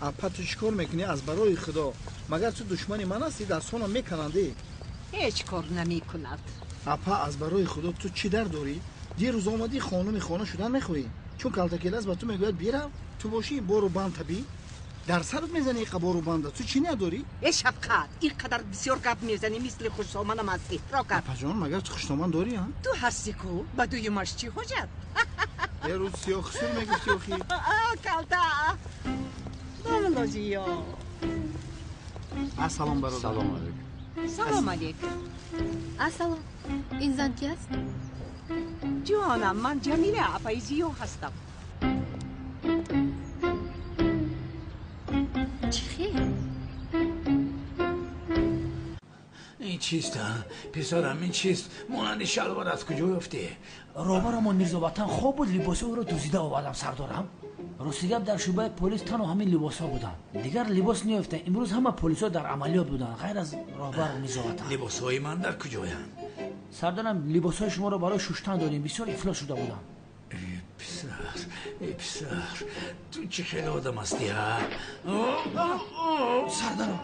Апа, ту чӣ кор мекунӣ аз барои Худо? Магар ту душмани ман ҳастӣ? Дастонам меканандӣ. Ҳеҷ кор намекунад. Апа, аз барои Худо ту чӣ дард дорӣ? Дирӯз омадӣ хонуми хона шудан мехоҳӣ. Чун калтакелас ба ту мегӯяд бирав, ту бошӣ бору банд табӣ. Дар сарат мезанӣ иқа бору банда. Ту чӣ надорӣ? Э Шафқат, ин қадар бисёр гап мезанӣ, мисли хушсоманам ҳастӣ. Рока. Апаҷон, магар ту хушдоман дорӣ, а? Ту ҳастӣ ку, ба дуюмаш чӣ ҳоҷат? Е рӯз сиёҳ хусур мегуфтӣ охи. Калта. Домлозиё. Ассалом, бародар. Салом алейкум. Салом алейкум. Ассалом. Ин зан ки аст? Ҷонам, ман Ҷамила апаи Зиё ҳастам. Чӣ хел? Ин чист, писарам, ин чист? Монанди шалвор аз куҷо ёфтӣ? Роҳбарамон Мирзоватан хоб буд, либоси ӯро дуздида овардам, сардорам. Рости гап, дар шӯъбаи полис танҳо ҳамин либосҳо буданд. Дигар либос наёфтам. Имрӯз ҳама полисҳо дар амалиёт буданд, ғайр аз роҳбар Мирзоватан. Либосҳои ман дар куҷоянд? Сардорам, либосҳои шуморо барои шуштан додем, бисёр ифлос шуда буданд. Э писар, э писар, ту чӣ хеле одам ҳастӣ, ҳа? Сардаром,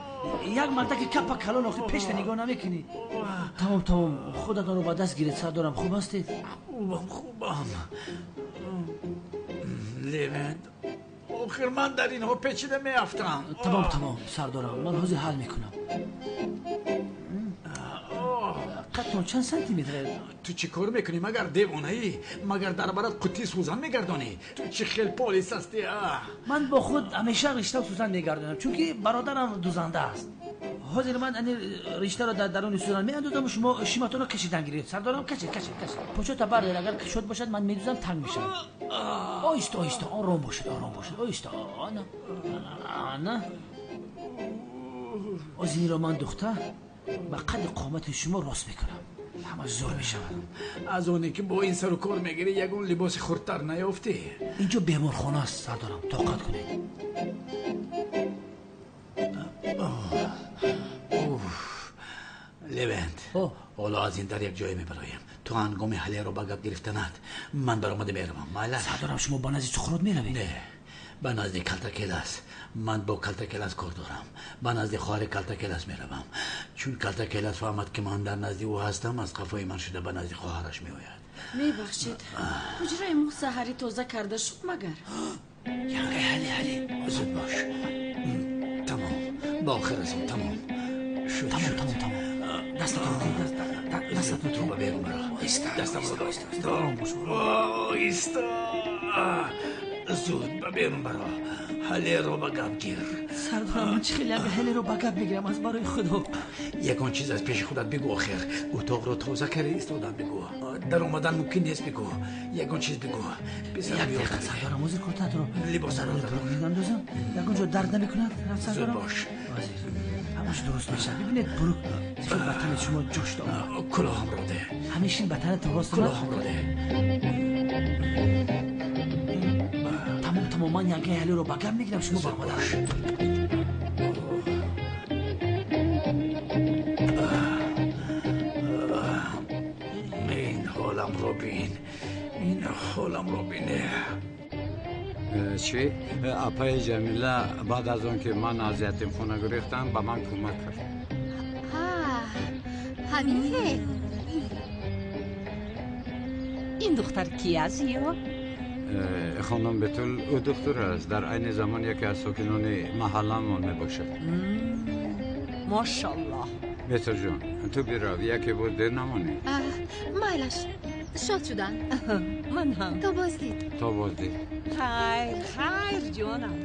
як мардаки капа калон охи пешта нигоҳ намекунӣ. Тамом, тамом, худатонро ба даст гиред, сардорам, хуб ҳастед? Хубам, хубам. Левент, охир ман дар инҳо печида меафтам. Тамом, тамом, сардорам, ман ҳозир ҳал мекунам. Қадтон чанд сантиметр? Ту чӣ кор мекунӣ? Магар девонаӣ? Магар дар барат қуттии сӯзан мегардонӣ? Ту чӣ хел полис ҳастӣ, а? Ман бо худ ҳамеша риштаву сӯзан мегардонам, чунки бародарам дузанда аст. Ҳозир ман ани риштаро дар даруни сӯзан меандозаму шумо шиматонро кашидан гиред. Сардорам, кашед, кашед, кашед. Почота бардоред, агар кушод бошад ман медузам, танг мешавад. Оҳиста, оҳиста, ором бошед, ором бошед, оҳиста. Ана, ана. Озиниро ман духта ба қадди қомати шумо рост мекунам. Ҳамаш зур мешавад. Аз оне ки бо ин сару кор мегирӣ, ягон либоси хурдтар наёфтӣ? Инҷо беморхона аст, сардорам, тоқат кунед. Левент, ҳоло аз ин дар як ҷое мебароем. Ту ҳангоми ҳалеро ба гап гирифтанат ман баромада меравам, майлаш? Сардорам, шумо ба назди Сухрот меравед? Не, ба назди Калтакелас. Ман бо Калтакелас кор дорам. Ба назди хоҳари Калтакелас меравам. Чун Калтакелас фаҳмад, ки ман дар назди ӯ ҳастам, аз қафои ман шуда ба назди хоҳараш меояд. Мебахшед, ҳуҷраи мо саҳарӣ тоза карда шуд магар? Янга, ҳале, ҳале, зуд бош. Тамом, ба охир расем, тамом. Шуд, тамом, тамом, тамом. Дастатон, дастатон. Ту ба берун баро. Дастамро ором бош. Оҳиста. Зуд ба берун баро. Ҳалеро ба гап гир. Сардорам, ман чӣ хеле янга ҳалеро ба гап мегирам аз барои Худо? Ягон чиз аз пеши худат бигӯ охир. Утоқро тоза карда истодан бигӯ. Дар омадан мумкин нест бигӯ. Ягон чиз бигӯ. Як дақиқа, сардорам, ҳозир куртатро либосаро меандозам. Ягон ҷо дард намекунад, сардорам? Зуд бош. Ҳозир ҳамаш дуруст мешавад. Бибинед, бурук зиёд ба тани шумо ҷӯш дод. Кулоҳамро деҳ. Ҳамешин ба танатон рост. Кулоҳамро деҳ. Тамом, тамом, ман янгаи ҳалиро ба гап мегирам, шумо баромада. Ин ҳоламро бин, ин ҳоламро бине. Чӣ? Апаи Ҷамила баъд аз он ки ман аз ятимхона гурехтам, ба ман кӯмак кард. Ҳамин хел. Ин духтар ки аст ё? Хонум Бетул, ӯ духтур аст, дар айни замон яке аз сокинони маҳалламон мебошад. Мошаллоҳ. Бетулҷон, ту бирав, яке боз дер намонӣ. Майлаш, шод шудам. Ман ҳам. То боздид. То боздид. Хайр, хайр, ҷонам.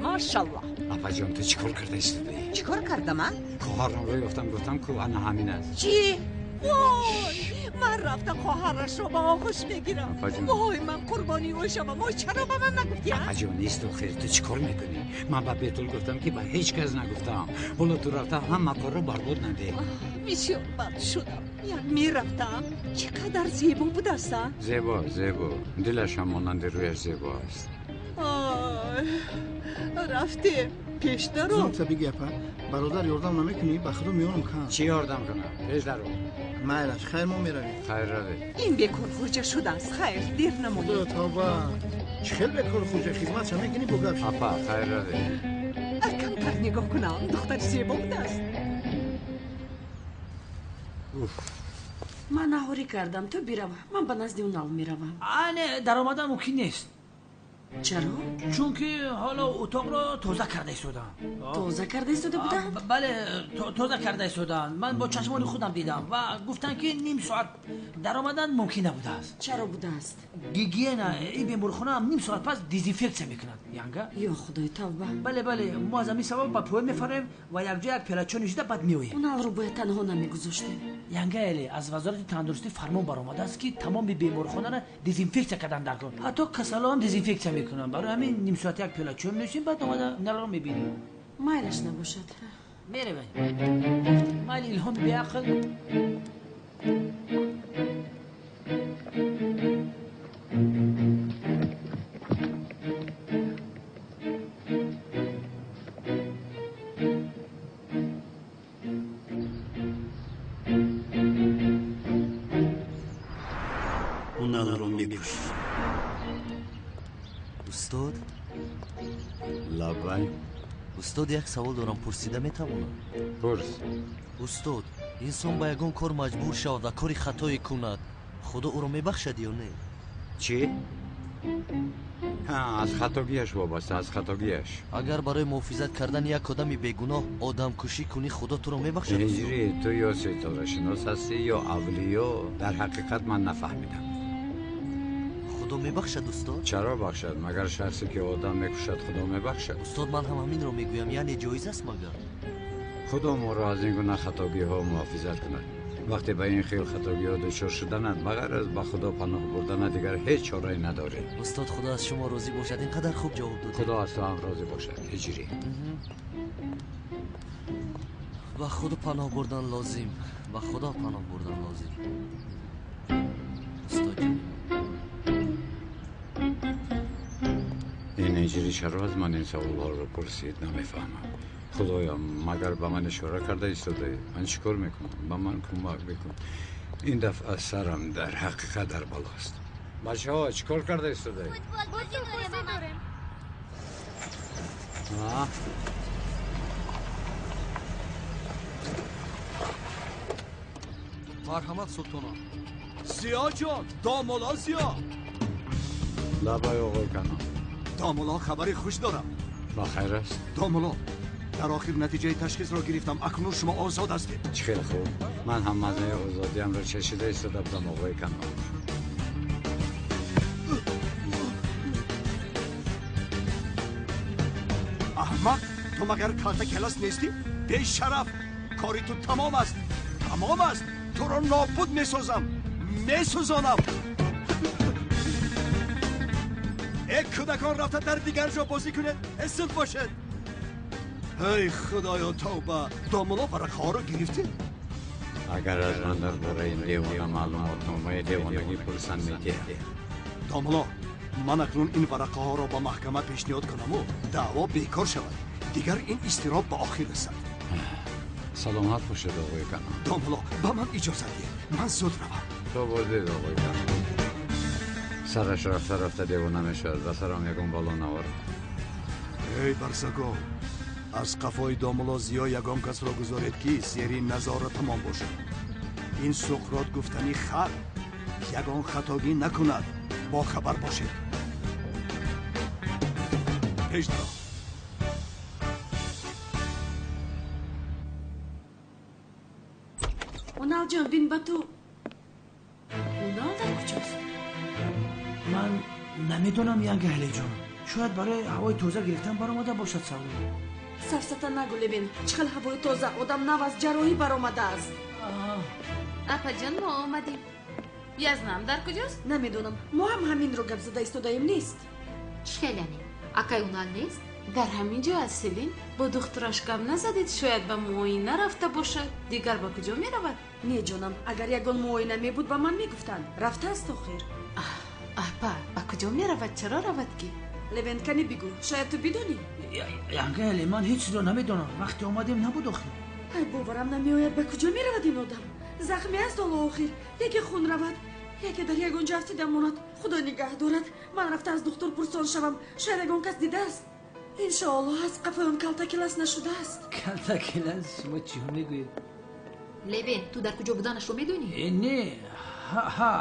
Мошаллоҳ. Апаҷон, ту чӣ кор карда истодаӣ? Чӣ кор кардам, а? Хоҳарамро ёфтам, гуфтам ку ана ҳамин аст. Чӣ? Вой, ман рафта хоҳарашро ба оғӯш мегирам. Вой, ман қурбони ӯ шавам. Ой, чаро ба ман нагуфтӣ, а? Апаҷон, нест охир, ту чӣ кор мекунӣ? Ман ба Бетул гуфтам, ки ба ҳеҷ кас нагуфтам. Ҳоло ту рафта ҳама корро барбод надеҳ. Бисёр бад шудам. Як мерафтам. Чӣ қадар зебо будааст, а? Зебо, зебо. Дилаш ҳам монанди рӯяш зебо аст. Ой, рафтем. Пеш даро. Зудта бигӯ, апа. Бародар, ёрдам намекунӣ? Ба Худо меёрам кан. Чӣ ёрдам кунам? Пеш даро. Майлаш, хайр, мо меравем. Хайр, равед. Ин бекор хоҷа шудааст. Хайр, дер намонед. Худо тавба. Чӣ хел бекор хуҷа хизматша мекунӣ бо гап? Апа, хайр равед. Камтар нигоҳ кунам, духтари зебо будааст. Ман наҳорӣ кардам, ту бирав, ман ба назди Унал меравам. Не, даромадан мумкин нест. Чаро? Чунки ҳоло утоқро тоза карда истодам. Тоза карда истода буданд? Бале, тоза карда истоданд. Ман бо чашмони худам дидам ва гуфтанд, ки ним соат даромадан мумкин набудааст. Чаро будааст? Гигиена ин беморхона ним соат пас дезинфексия мекунад. Янга? Ё худои, тавба. Бале, бале, мо аз ҳамин сабаб ба поён мефароем ва якҷо як пиёлачо нишида баъд меоем. Уналро бояд танҳо намегузоштем. Янга эле, аз вазорати тандурустӣ фармон баромадааст, ки тамоми беморхонаро дезинфексия кардан даркор. Ҳатто касалоам дезинфексия мекунам. Барои ҳамин ним соат як пиёла чой менӯшем, баъд омада Уналро мебинем. Майлаш набошад. Меравем. Майли, Илҳоми беақл. Уналро мекушт. Устод? Лаббай. Устод, як савол дорам, пурсида метавонам? Пурс. Устод, инсон ба ягон кор маҷбур шавад ва кори хатое кунад, худо ӯро мебахшад ё не? Чӣ? Аз хатогиаш вобаста, аз хатогиаш. Агар барои муҳофизат кардани як одами бегуноҳ одамкушӣ кунӣ, худо туро мебахшад? Ҳиҷрӣ, ту ё ситорашинос ҳастӣ, ё авлиё. Дар ҳақиқат ман нафаҳмидам. Худо мебахшад, устод? Чаро бахшад? Магар шахсе ки одам мекушад, худо мебахшад? Устод, ман ҳам ҳаминро мегӯям, яъне ҷоиз аст магар? Худо моро аз ин гуна хатогиҳо муҳофизат кунад. Вақте ба ин хел хатогиҳо дучор шуданат, ба ғайр аз ба худо паноҳ бурданат дигар ҳеҷ чорае надорӣ. Устод, худо аз шумо розӣ бошад, ин қадар хуб ҷавоб додед. Худо аз ту ҳам розӣ бошад, ҳиҷрӣ. Ба худо паноҳ бурдан лозим, ба худо паноҳ бурдан лозим. Устод ҷон. Ин ҳиҷрӣ чаро аз ман ин саволҳоро пурсид, намефаҳмам. Худоё, магар ба ман ишора карда истодаӣ? Ман чӣ кор мекунам? Ба ман кӯмак бикун. Ин дафъа сарам дар ҳақиқат дар балост. Бачаҳо, чӣ кор карда истодаӣ? Футболбозӣ дорем. Марҳамат, султона. Зиё ҷон, домулло Зиё. Лабай, оғои Канон. Домулло, хабари хуш дорам. Ба хайр аст? Домулло, дар охир натиҷаи ташхисро гирифтам. Акнун шумо озод ҳастед. Чӣ хеле хуб. Ман ҳам маззаи озодиамро чашида истода будам, оғои Канон. Аҳмақ, ту магар калта келас нестӣ? Бешараф, кори ту тамом аст. Тамом аст. Туро нобуд месозам. Месӯзонам. Э, кӯдакон, рафта дар дигар ҷо бозӣ кунед. Эсил бошед. Эй худоё, тавба! Домулло варақаҳоро гирифтед? Агар аз ман дар бораи ин девона маълумотномаи девонагӣ пурсанд, медиҳам. Домулло, ман акнун ин варақаҳоро ба маҳкама пешниҳод кунаму даъво бекор шавад. Дигар ин изтироб ба охир расад. Саломат бошед, оғои Канон. Домулло, ба ман иҷозат диҳед, ман зуд равам. То боздид, оғои Канон. Сараш рафта рафта девона мешавад ва сарам ягон бало наорад. Эй барзагов, аз қафои домулло Зиё ягон касро гузоред, ки зери назоратамон бошад. Ин Суқрот гуфтани хар ягон хатогӣ накунад, бохабар бошед. Пеш даро. Уналҷон, бин ба ту. Унал дар куҷост? Ман намедонам, Янга Ҳалиҷон. Шояд барои ҳавои тоза гирифтан баромада бошад, савол. Сафсата нагӯ, Левин. Чӣ хел ҳавои тоза? Одам нав аз ҷарроҳӣ баромадааст. Апаҷон, мо омадем. Язнам дар куҷост? Намедонам. Мо ҳам ҳаминро гап зада истодаем, нест. Чӣ хел яъне? Акай Унал нест? Дар ҳамин ҷо аст, Селин. Бо духтураш гап назадед, шояд ба муоина рафта бошад. Дигар ба куҷо меравад? Не, ҷонам, агар ягон муоина мебуд, ба ман мегуфтанд. Рафтааст охир. Апа, ба куҷо меравад? Чаро равад ки? Левент, кани бигӯ, шояд ту бидонӣ. Янга Эле, ман ҳеҷ чизро намедонам. Вақте омадем, набуд охир. Ай, боварам намеояд, ба куҷо меравад ин одам? Захме аст ҳоло охир. Яке хун равад, яке дар ягон ҷо афтида монад. Худо нигаҳ дорад. Ман рафта аз духтур пурсон шавам. Шояд ягон кас дидааст. Иншоаллоҳ аз қафои он Калтакелас нашудааст. Калтакелас? Шумо чӣ мегӯед? Левен, ту дар куҷо буданашро медонӣ? Не, ҳа,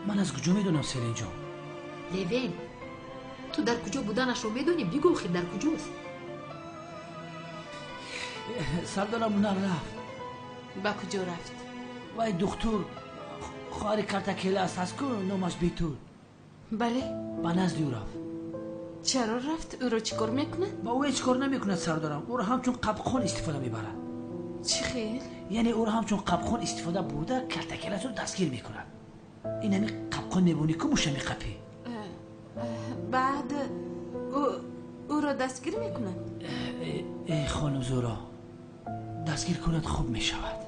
ман аз куҷо медонам, Селинҷон? Левен, ту дар куҷо буданашро медонӣ? Бигӯ охир дар куҷост? Сардорам, Унал рафт. Ба куҷо рафт? Вай духтур хоҳари Калтакелас аст ку, номаш Бетул. Бале. Ба назди ӯ рафт. Чаро рафт? Ӯро чӣ кор мекунад? Ба ӯ ҳеҷ кор намекунад, сардорам. Ӯро ҳамчун қабқон истифода мебарад. Чӣ хел? Яъне ӯро ҳамчун қабқон истифода бурда Калтакеласро дастгир мекунад. Ин ҳами қабқон мебонӣ ку, муша меқапӣ. Баъд ӯро дастгир мекунад? Э хонум Зуро, дастгир кунад хуб мешавад.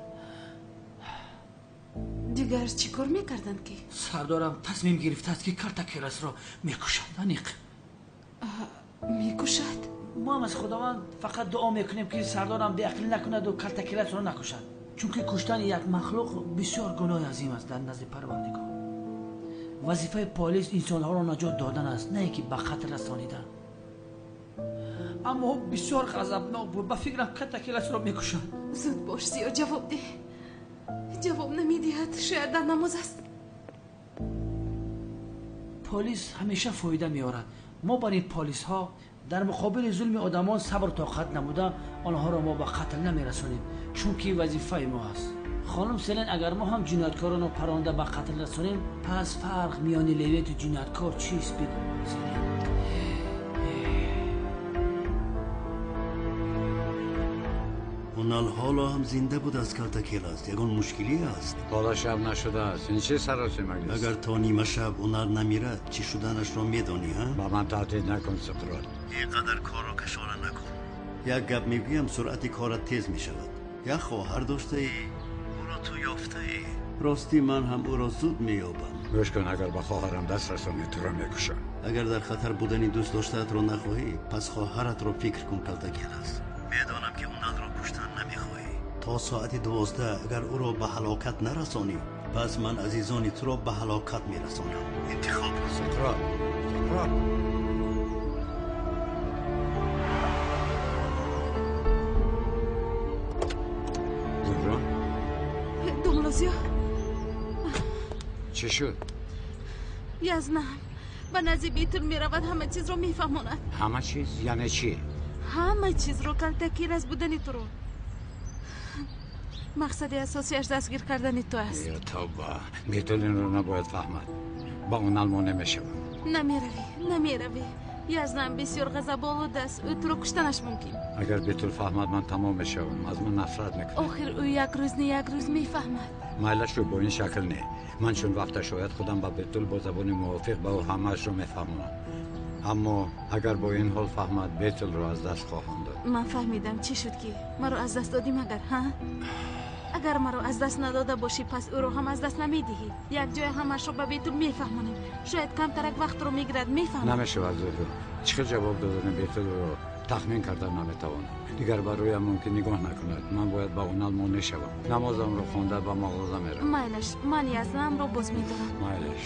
Дигар чӣ кор мекарданд ки? Сардорам тасмим гирифтааст ки Калтакеласро мекушад. Аниқ. Мекушад? Мо ҳам аз Худованд фақат дуо мекунем ки сардорам беақлӣ накунаду Калтакеласро накушад. Чунки куштани як махлуқ бисёр гуноҳи азим аст дар назди Парвардигор. Вазифаи полис инсонҳоро наҷот додан аст, на ин ки ба қатл расонидан. Аммо ӯ бисёр ғазабнок буд. Ба фикрам Калтакеласро мекушад. Зуд бош, Зиё, ҷавоб деҳ. Ҷавоб намедиҳад, шояд дар намоз аст. Полис ҳамеша фоида меорад. Мо бар ин полисҳо дар муқобили зулми одамон сабр тоқат намуда онҳоро мо ба қатл намерасонем, чунки вазифаи мо аст. Хонум Селен, агар мо ҳам ҷинояткоронро паронда ба қатл расонем, пас фарқ миёни Левенту ҷинояткор чист? Бигӯ, Селен. Унал ҳоло ҳам зинда буд аз Калтакелас. Ягон мушкилӣ аст? Ҳоло шаб нашудааст. Ин чӣ саросимагист? Агар то нима шаб Унал намирад, чӣ шуданашро медонӣ, ҳа? Ба ман таҳдид накун, Суқрот. Ин қадар корро кашола накун. Як гап мегӯям, суръати корат тез мешавад. Як хоҳар доштаӣ, ӯро ту ёфтаӣ. Ростӣ ман ҳам ӯро зуд меёбам. Гӯш кун, агар ба хоҳарам даст расонӣ, туро мекушам. Агар дар хатар будани дӯст доштаатро нахоҳӣ, пас хоҳаратро фикр кун, Калтакелас. Медонам ки Уналро куштан намехоҳӣ. То соати 12 агар ӯро ба ҳалокат нарасонӣ, пас ман азизони туро ба ҳалокат мерасонам. Интихоб кун. Суқрот, Суқрот. Зуҳро? Домлозиё. Чӣ шуд? Язнам ба назди Бетул меравад, ҳама чизро мефаҳмонад. Ҳама чиз яъне чӣ? Ҳама чизро, Калтакелас будани туро. Мақсади асосиаш дастгир кардани ту аст. Ё тавба, Бетул инро набояд фаҳмад. Ба Унал монеъ мешавам. Намеравӣ, намеравӣ. Язнам бисёр ғазаболуд аст, ӯ туро куштанаш мумкин. Агар Бетул фаҳмад, ман тамом мешавам, аз ман нафрат мекунад. Охир ӯ як рӯз не як рӯз мефаҳмад. Майлаш, бо ин шакл не. Ман чун вақташ шояд худам ба Бетул бо забони мувофиқ ба ӯ ҳамаашро мефаҳмонам. Аммо агар бо ин ҳол фаҳмад, Бетулро аз даст хоҳам дод. Ман фаҳмидам чӣ шуд ки маро аз даст додӣ, магар ҳа? Агар маро аз даст надода бошӣ, пас ӯро ҳам аз даст намедиҳӣ. Як ҷоя ҳамаашро ба Бетул мефаҳмонем. Шояд камтарак вақтро мегирад, мефаҳмам. Намешавад, Зуҳро. Чӣ хел ҷавоб додани Бетулро тахмин карда наметавонам. Дигар ба рӯям мумкин нигоҳ накунад. Ман бояд ба Унал монеъ шавам. Намозамро хонда ба мағоза меравам. Майлаш, ман Язнамро боз медорам. Майлаш.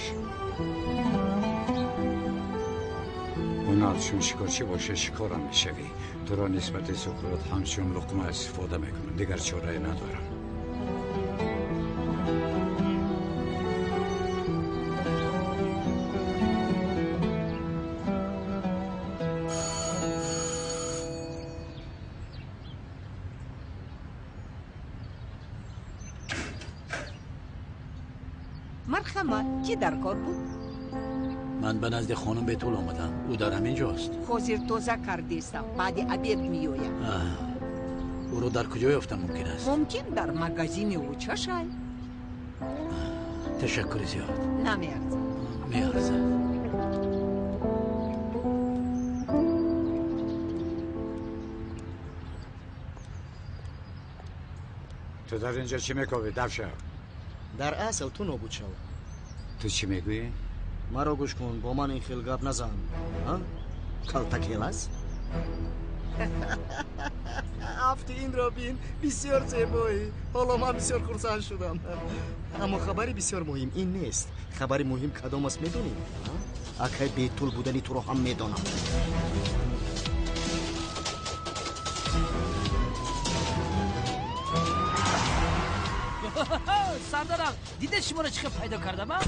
Унал чун шикорчӣ боша, шикорам мешавӣ. Туро нисбати Суқрот ҳамчун луқма истифода мекунам. Дигар чорае надорам. Марҳамат, чӣ дар кор буд? Ман ба назди хонум Бетул омадам. Ӯ дар ҳамин ҷост. Ҳозир тоза кардестам, баъди обед меоям. Ӯро дар куҷо ёфтан мумкин аст? Мумкин дар магазини учашай. Ташаккури зиёд. Намеарзад. Меарзад. Ту дар инҷо чӣ мекобӣ, давша? Дар асл ту нобуд шав. Ту чӣ мегӯӣ? Маро гӯш кун, бо ман ин хел гап назан. Калтакелас? Афти инро бин, бисёр зебоӣ. Ҳоло ман бисёр хурсанд шудам. Аммо хабари бисёр муҳим ин нест. Хабари муҳим кадом аст медонӣ? Акай бетул будани туро ҳам медонам. Сардарам, дидед шуморо чӣ хел пайдо кардам, а?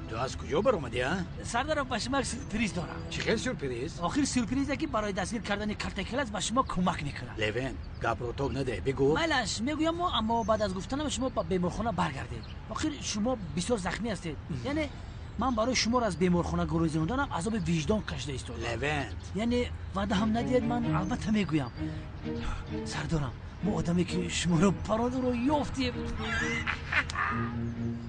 Ту аз куҷо баромадӣ, а? Сардарам, ба шумо як сюрприз дорам. Чӣ хел сюрприз? Охир сюрпризе ки барои дастгир кардани калтакелас ба шумо кӯмак мекунад. Левен, гапро тоб наде, бигӯ. Майлаш, мегӯям, аммо баъд аз гуфтанам шумо ба беморхона баргардед. Охир шумо бисёр захмӣ ҳастед. Яъне ман барои шуморо аз беморхона гурезонданам азоби виҷдон кашида истодам. Левент, яъне ваъда ҳам надиҳед, ман албатта мегӯям. Сардорам, мо одаме ки шуморо паронро ёфтем.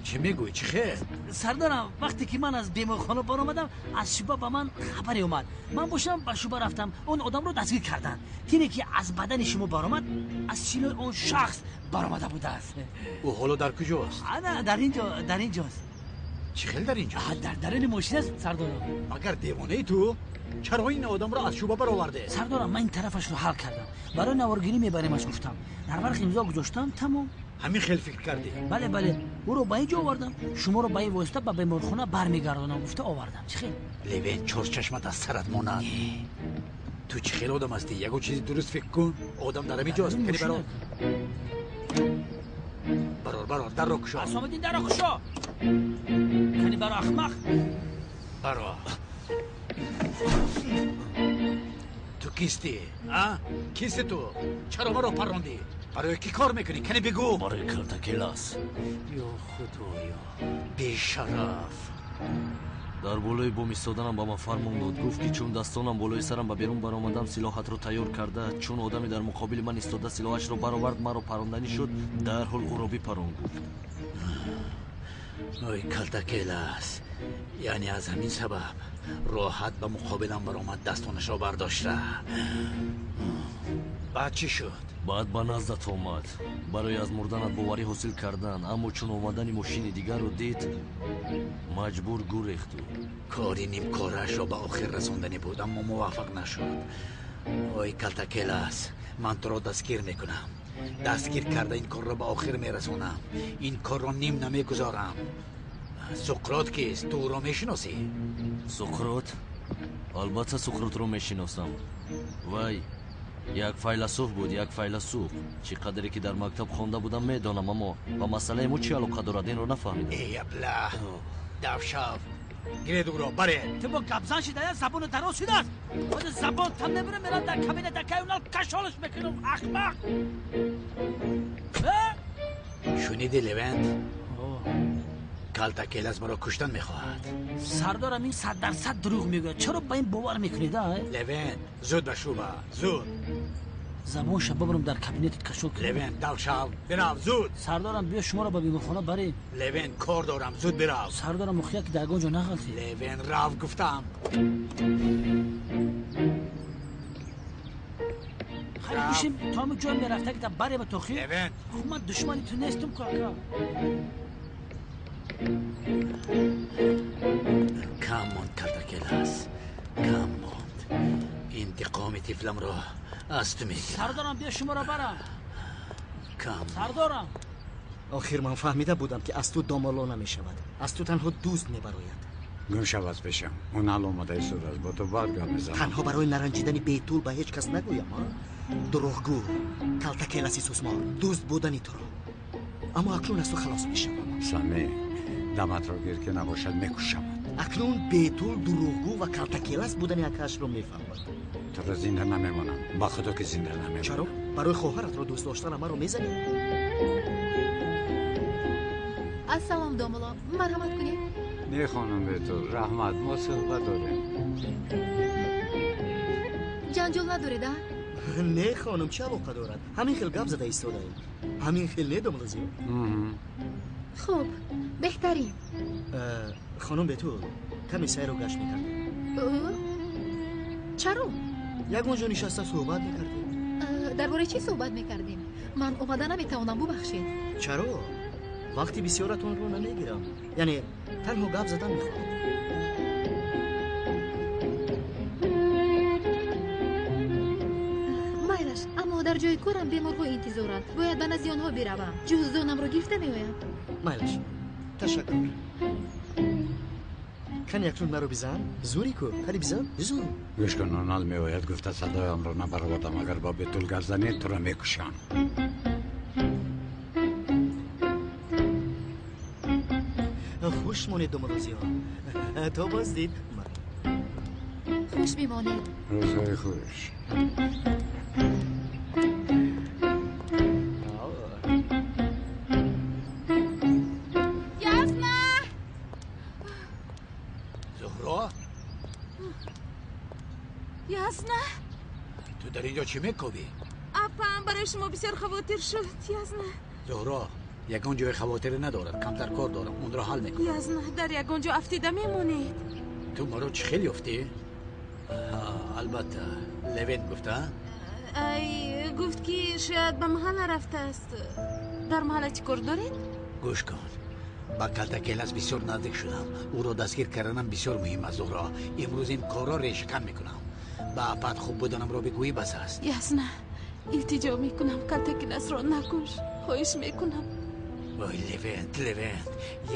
Чӣ мегӯӣ? Чӣ хел? Сардарам, вақте ки ман аз беморхона баромадам, аз шӯъба ба ман хабаре омад. Ман бошам ба шӯъба рафтам, он одамро дастгир карданд. Тире ки аз бадани шумо баромад, аз силои он шахс баромада будааст. Ӯ ҳоло дар куҷост? Ана дар инҷо, дар инҷост. Чӣ хел дар инҷост? Дар даруни мошин аст, сардорам. Магар девонаи ту? Чаро ин одамро аз шӯъба баровардед? Сардорам, ман ин тарафашро ҳал кардам. Барои наворгирӣ мебаремаш гуфтам. Дар варқ имзо гузоштам, тамом. Ҳамин хел фикр кардӣ? Бале, бале. Ӯро ба ин ҷо овардам. Шуморо ба ин восита ба беморхона бармегардонам гуфта овардам. Чӣ хел? Левен, чорчашмат аз сарат монад. Ту чӣ хел одам ҳастӣ? Ягон чизи дуруст фикр кун. Одам дар ҳамин ҷост. Кани барор. Барор, барор, дарро кушо. Асомиддин, дарро кушо. Кани баро, ахмақ. Барор. Ту кистӣ? А? Кисти ту? Чаро маро паррондӣ? Барои кӣ кор мекунӣ? Кани бигӯ. Барои калтакелас. Ё худоё, бешараф. Дар болои бом истоданам ба ман фармон дод. Гуфт ки чун дастонам болои сарам ба берун баромадам, силоҳатро тайёр карда, чун одаме дар муқобили ман истода силоҳашро баровард, маро паронданӣ шуд, дарҳол ӯро бипарон гуфт. Ой, калтакелас, яъне аз ҳамин сабаб роҳат ба муқобилам баромад, дастонашро бардошта. Баъд чӣ шуд? Баъд ба наздат омад барои аз мурданат боварӣ ҳосил кардан, аммо чун омадани мошини дигарро дид, маҷбур гурехту. Кори нимкораашро ба охир расонданӣ буд, аммо муваффақ нашуд. Ой, калтакелас, ман туро дастгир мекунам. Дастгир карда ин корро ба охир мерасонам. Ин корро ним намегузорам. Суқрот кист? Ту ӯро мешиносӣ? Суқрот? Албатта Суқротро мешиносам. Вай як файласуф буд, як файласуф. Чӣ қадре ки дар мактаб хонда будам медонам, аммо ба масъалаи мо чӣ алоқа дорад, инро нафаҳмидам. Эй абла, давшав, гиред ӯро, баред. Ту бо гапзан шида, забону дароз шудааст. Ҳозир забон там набирам, мерам дар кабина дакаи унал кашолаш мекунам, ахмақ. Шуниди, Левент? Калтакелас маро куштан мехоҳад. Сардорам, ин 100% дурӯғ мегӯяд. Чаро ба ин бовар мекунед, а? Левент, зуд ба шӯъба, зуд. Забонша бибарам дар кабинетат кашол кунам. Левент, давшав, бирав, зуд. Сардорам, биё шуморо ба беморхона барем. Левент, кор дорам, зуд бирав. Сардорам, охия ки дар ягон ҷо нағалтӣ. Левент, рав гуфтам. Хайр, бишин, то ҳамин ҷой мерафта ки та барем тохи. Левент, ман душмани ту нестам ку, ака. Кам монд, калтакелас, кам монд. Интиқоми тифламро аз ту мегирам. Сардорам, биё шуморо барам. Кам. Сардорам. Охир ман фаҳмида будам ки аз ту домоло намешавад. Аз ту танҳо дӯст мебарояд. Гум шав аз пешам. Ӯ нал омада истодааст, бо ту баъд гап мезанам. Танҳо барои наранҷидани бетул ба ҳеҷ кас нагӯям, а? Дурӯғгӯ, калтакеласи сусмор, дӯст будани туро. Аммо акнун аз ту халос мешавам. Сами, даматро гир ки набошад мекушамад. Акнун бетул дурӯғгӯ ва калтакелас будани акаашро мефаҳмад. Туро зинда намемонам. Ба худо ки зинда намемонам. Чаро? Барои хоҳаратро дӯст доштанам маро мезанӣ? Ассалом, домуло, марҳамат кунед. Не, хонум бетул, раҳмат, мо суҳбат дорем. Ҷанҷол надоред, а? Не, хонум, чӣ алоқа дорад? Ҳамин хел гап зада истодаем. Ҳамин хел не, домуло зиё? Хуб, беҳтарин. Хонум бетул, каме сайру гашт мекардем. Чаро? Ягон ҷо нишаста суҳбат мекардем. Дар бораи чӣ суҳбат мекардем? Ман омада наметавонам, бубахшед. Чаро? Вақти бисёратонро намегирам. Яъне танҳо гап задан мехоҳам. Дар ҷои корам беморҳо интизоранд. Бояд ба назди онҳо биравам. Ҷуздонамро гирифта меоям. Майлаш, ташаккур. Кани акнун маро бизан? Зури ку, кани бизан? Зур. Гӯш кун, Онал меояд, гуфта садоямро набаровардам. Агар бо Бетул гап занӣ, туро мекушам. Хуш монед, домодозиё. То боздид. Хуш бимонед. Рӯзҳои хуш. Ясна! Зуҳро? Ясна? Ту дар ин ҷо чӣ мекобӣ? Апам барои шумо бисёр хавотир шуд, Ясна. Зуҳро, ягон ҷои хавотире надорад. Камтар кор дорам, онро ҳал мекунам. Ясна, дар ягон ҷо афтида мемонед. Ту маро чӣ хел ёфтӣ? Албатта, Левент гуфта? Ай, гуфт ки шояд ба маҳалла рафтааст. Дар маҳалла чӣ кор доред? Гӯш кун, ба Калтакелас бисёр наздик шудам. Ӯро дастгир карданам бисёр муҳим аст, Зуҳро. Имрӯз ин корро решакан мекунам. Ба апат хуб буданамро бигӯӣ бас аст. Ясна, илтиҷо мекунам, Калтакеласро накуш. Хоҳиш мекунам. Ой, Левент, Левент,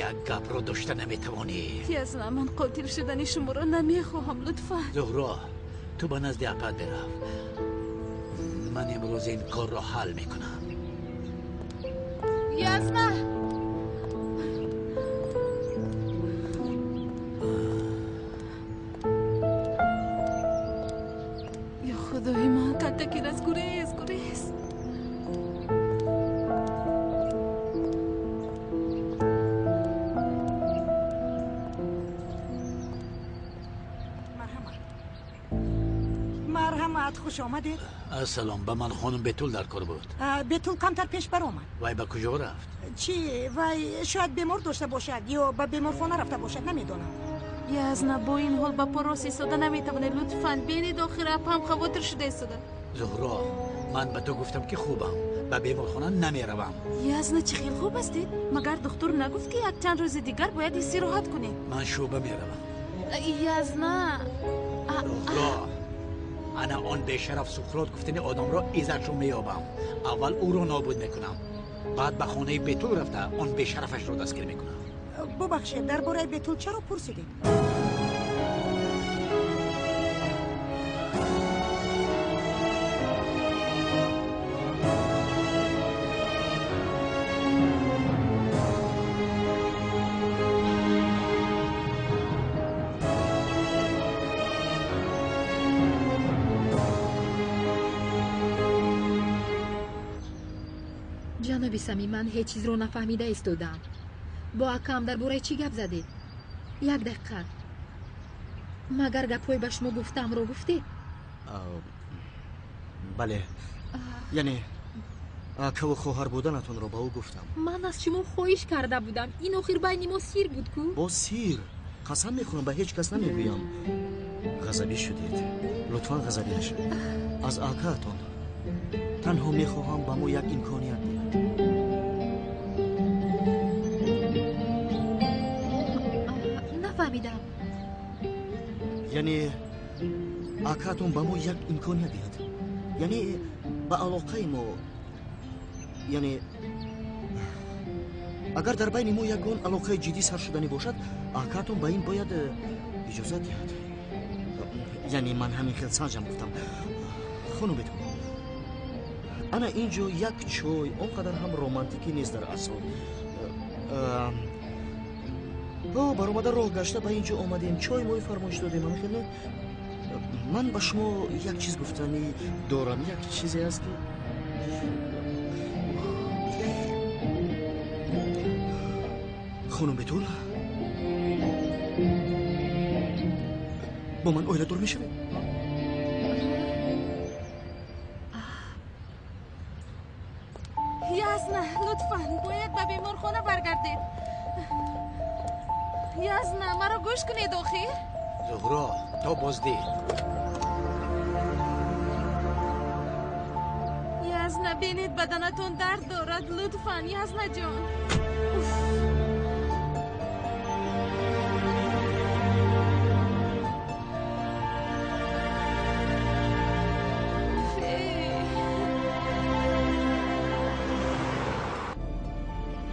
як гапро дошта наметавонӣ. Ясна, ман қотил шудани шуморо намехоҳам, лутфан. Зуҳро, ту ба назди апат бирав. Ман имрӯз ин корро ҳал мекунам. Ясна! Ё худои ман, Калтакелас, гурез, гурез. Марҳамат, хуш омадед. Ассалом, ба ман хонум Бетул дар кор буд. Бетул камтар пеш баромад. Вай ба куҷо рафт? Чӣ, вай шояд бемор дошта бошад ё ба беморхона рафта бошад, намедонам. Язна, бо ин ҳол ба по рост истода наметавонед. Лутфан бинед, охир апам хавотир шуда истода. Зуҳро, ман ба ту гуфтам ки хубам, ба беморхона намеравам. Язна, чӣ хел хуб ҳастед? Магар духтур нагуфт ки якчанд рӯзи дигар бояд истироҳат кунед? Ман шӯъба меравам. Язна, Зуҳро, ана он бешараф Суқрот гуфтани одамро иззатшо меёбам. Аввал ӯро нобуд мекунам, баъд ба хонаи Бетул рафта он бешарафашро дастгир мекунам. Бубахшед, дар бораи Бетул чаро пурсидед? Ҷаноби Самим, ман ҳеҷ чизро нафаҳмида истодаам. Бо акам дар бораи чӣ гап задед? Як дақиқа. Магар гапҳои ба шумо гуфтаамро гуфтед? Бале. Яъне акаву хоҳар буданатонро ба ӯ гуфтам. Ман аз шумо хоҳиш карда будам. Ин охир байни мо сир буд ку? Бо сир. Қасам мехӯрам, ба ҳеҷ кас намегӯям. Ғазабӣ шудед. Лутфан ғазабӣ нашавед. Аз акаатон танҳо мехоҳам ба мо як имконият диҳад. Нафаҳмидам. Яъне акаатон ба мо як имконият диҳад. Яъне ба алоқаи мо, яъне агар дар байни мо ягон алоқаи ҷиддӣ сар шуданӣ бошад, акаатон ба ин бояд иҷозат диҳад. Яъне ман ҳамин хел санҷам гуфтам. Хонум Бетул, ана ин ҷо як чой он қадар ҳам романтикӣ нест дар асл. Баромада роҳ гашта ба ин ҷо омадем, чой мои фармоиш додем. Ҳамин хел не? Ман ба шумо як чиз гуфтанӣ дорам, як чизе аст ки хонум Бетул, бо ман оиладор мешавед? Ясна, лутфан бояд ба беморхона баргардед. Ясна, маро гӯш кунед охир. Зуҳро, то боздид. Ясна, бинед, баданатон дард дорад. Лутфан, Ясна ҷон.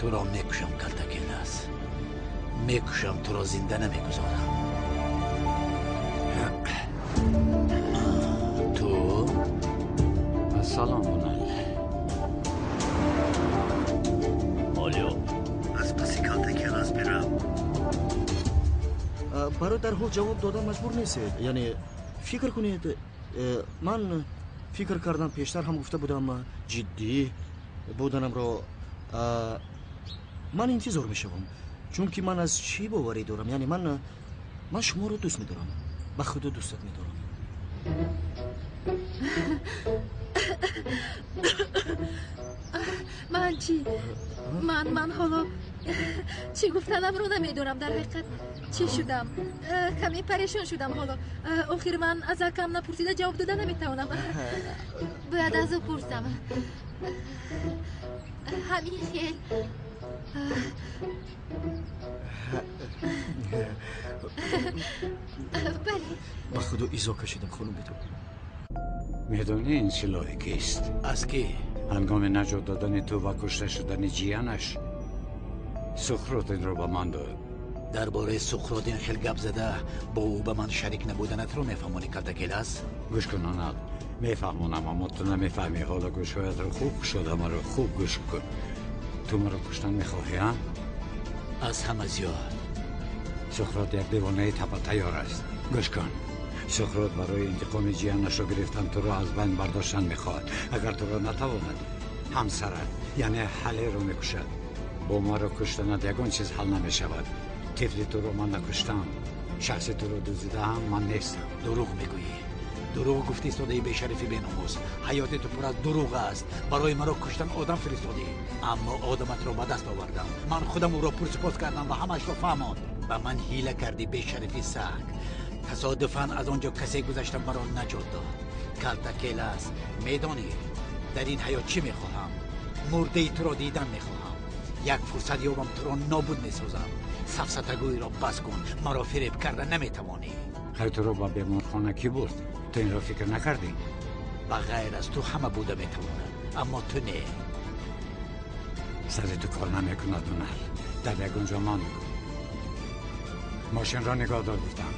Туро мекушам, Калтакелас. Мекушам, туро зинда намегузорам. Ту? Салом, Унал. Олё, аз паси Калтакелас бирав. Барои дарҳол ҷавоб додан маҷбур нестед. Яъне фикр кунед, ман фикр кардам, пештар ҳам гуфта будам, ҷиддӣ буданамро. Ман интизор мешавам, чунки ман аз чӣ боварӣ дорам. Яъне ман шуморо дӯст медорам, ба худо дӯстат медорам. Ман чӣ? Ман ҳоло чӣ гуфтанамро намедонам. Дар ҳақиқат чӣ шудам? Каме парешон шудам ҳоло. Охир ман аз акам напурсида ҷавоб дода наметавонам. Бояд аз ӯ пурсам. Ҳамин хел. Бале. Ба худо изо кашидам, хонум Бетул. Медонӣ ин силоҳи кист? Аз кӣ? Ҳангоми наҷот додани ту ва кушта шудани ҷиянаш Сухрот инро ба ман дод. Дар бораи Суқрот ин хел гап зада, бо ӯ ба ман шарик набуданатро мефаҳмонӣ, Калтакелас? Гӯш кун, Унал, мефаҳмонам, аммо ту намефаҳмӣ. Ҳоло гӯшҳоятро хуб кушода, маро хуб гӯш кун. Ту маро куштан мехоҳӣ, а? Аз ҳама зиёд. Суқрот як девонаи тапатайёр аст. Гӯш кун, Суқрот барои интиқоми ҷиянашро гирифтан туро аз байн бардоштан мехоҳад. Агар туро натавонад, ҳамсарат, яъне Ҳалеро мекушад. Бо маро куштанат ягон чиз ҳал намешавад. Тифли туро ман накуштам, шахси туро дуздидаам ман нестам. Дурӯғ мегӯӣ. Дурӯғ гуфти истодаи бешарифи беномус. Ҳаёти ту пур аз дурӯғ аст. Барои маро куштан одам фиристодӣ, аммо одаматро ба даст овардам. Ман худам ӯро пурсупос кардам ва ҳамаашро фаҳмонд. Ба ман ҳила кардӣ, бешарифи саг. Тасодуфан аз он ҷо касе гузашта маро наҷот дод. Калтакелас, медонӣ дар ин ҳаёт чӣ мехоҳам? Мурдаи туро дидан мехоҳам. Як фурсат ёбам, туро нобуд месозам. Сафсатагӯиро бас кун, маро фиреб карда наметавонӣ. Хайр, туро ба беморхона кӣ бурд? Ту инро фикр накардӣ? Ба ғайр аз ту ҳама буда метавонад, аммо ту не. Сари ту кор намекунад, Унал. Дар ягон ҷо ман мошинро нигоҳ дор гуфтам.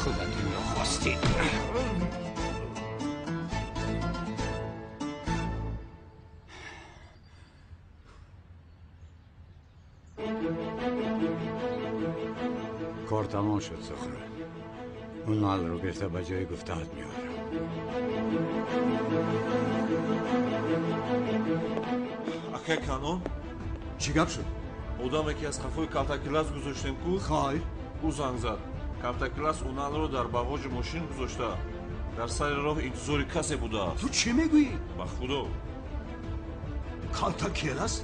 Худат инро хостӣ. Кор тамом шуд, Суқрот. Уналро гирифта ба ҷои гуфтаат меорам. Акай Канон? Чӣ гап шуд? Одаме ки аз қафои Калтакелас гузоштем ку? Хайр. Ӯ занг зад. Калтакелас Уналро дар бағоҷи мошин гузошта, дар сари роҳ интизори касе будааст. Ту чӣ мегӯӣ? Ба худо. Калтакелас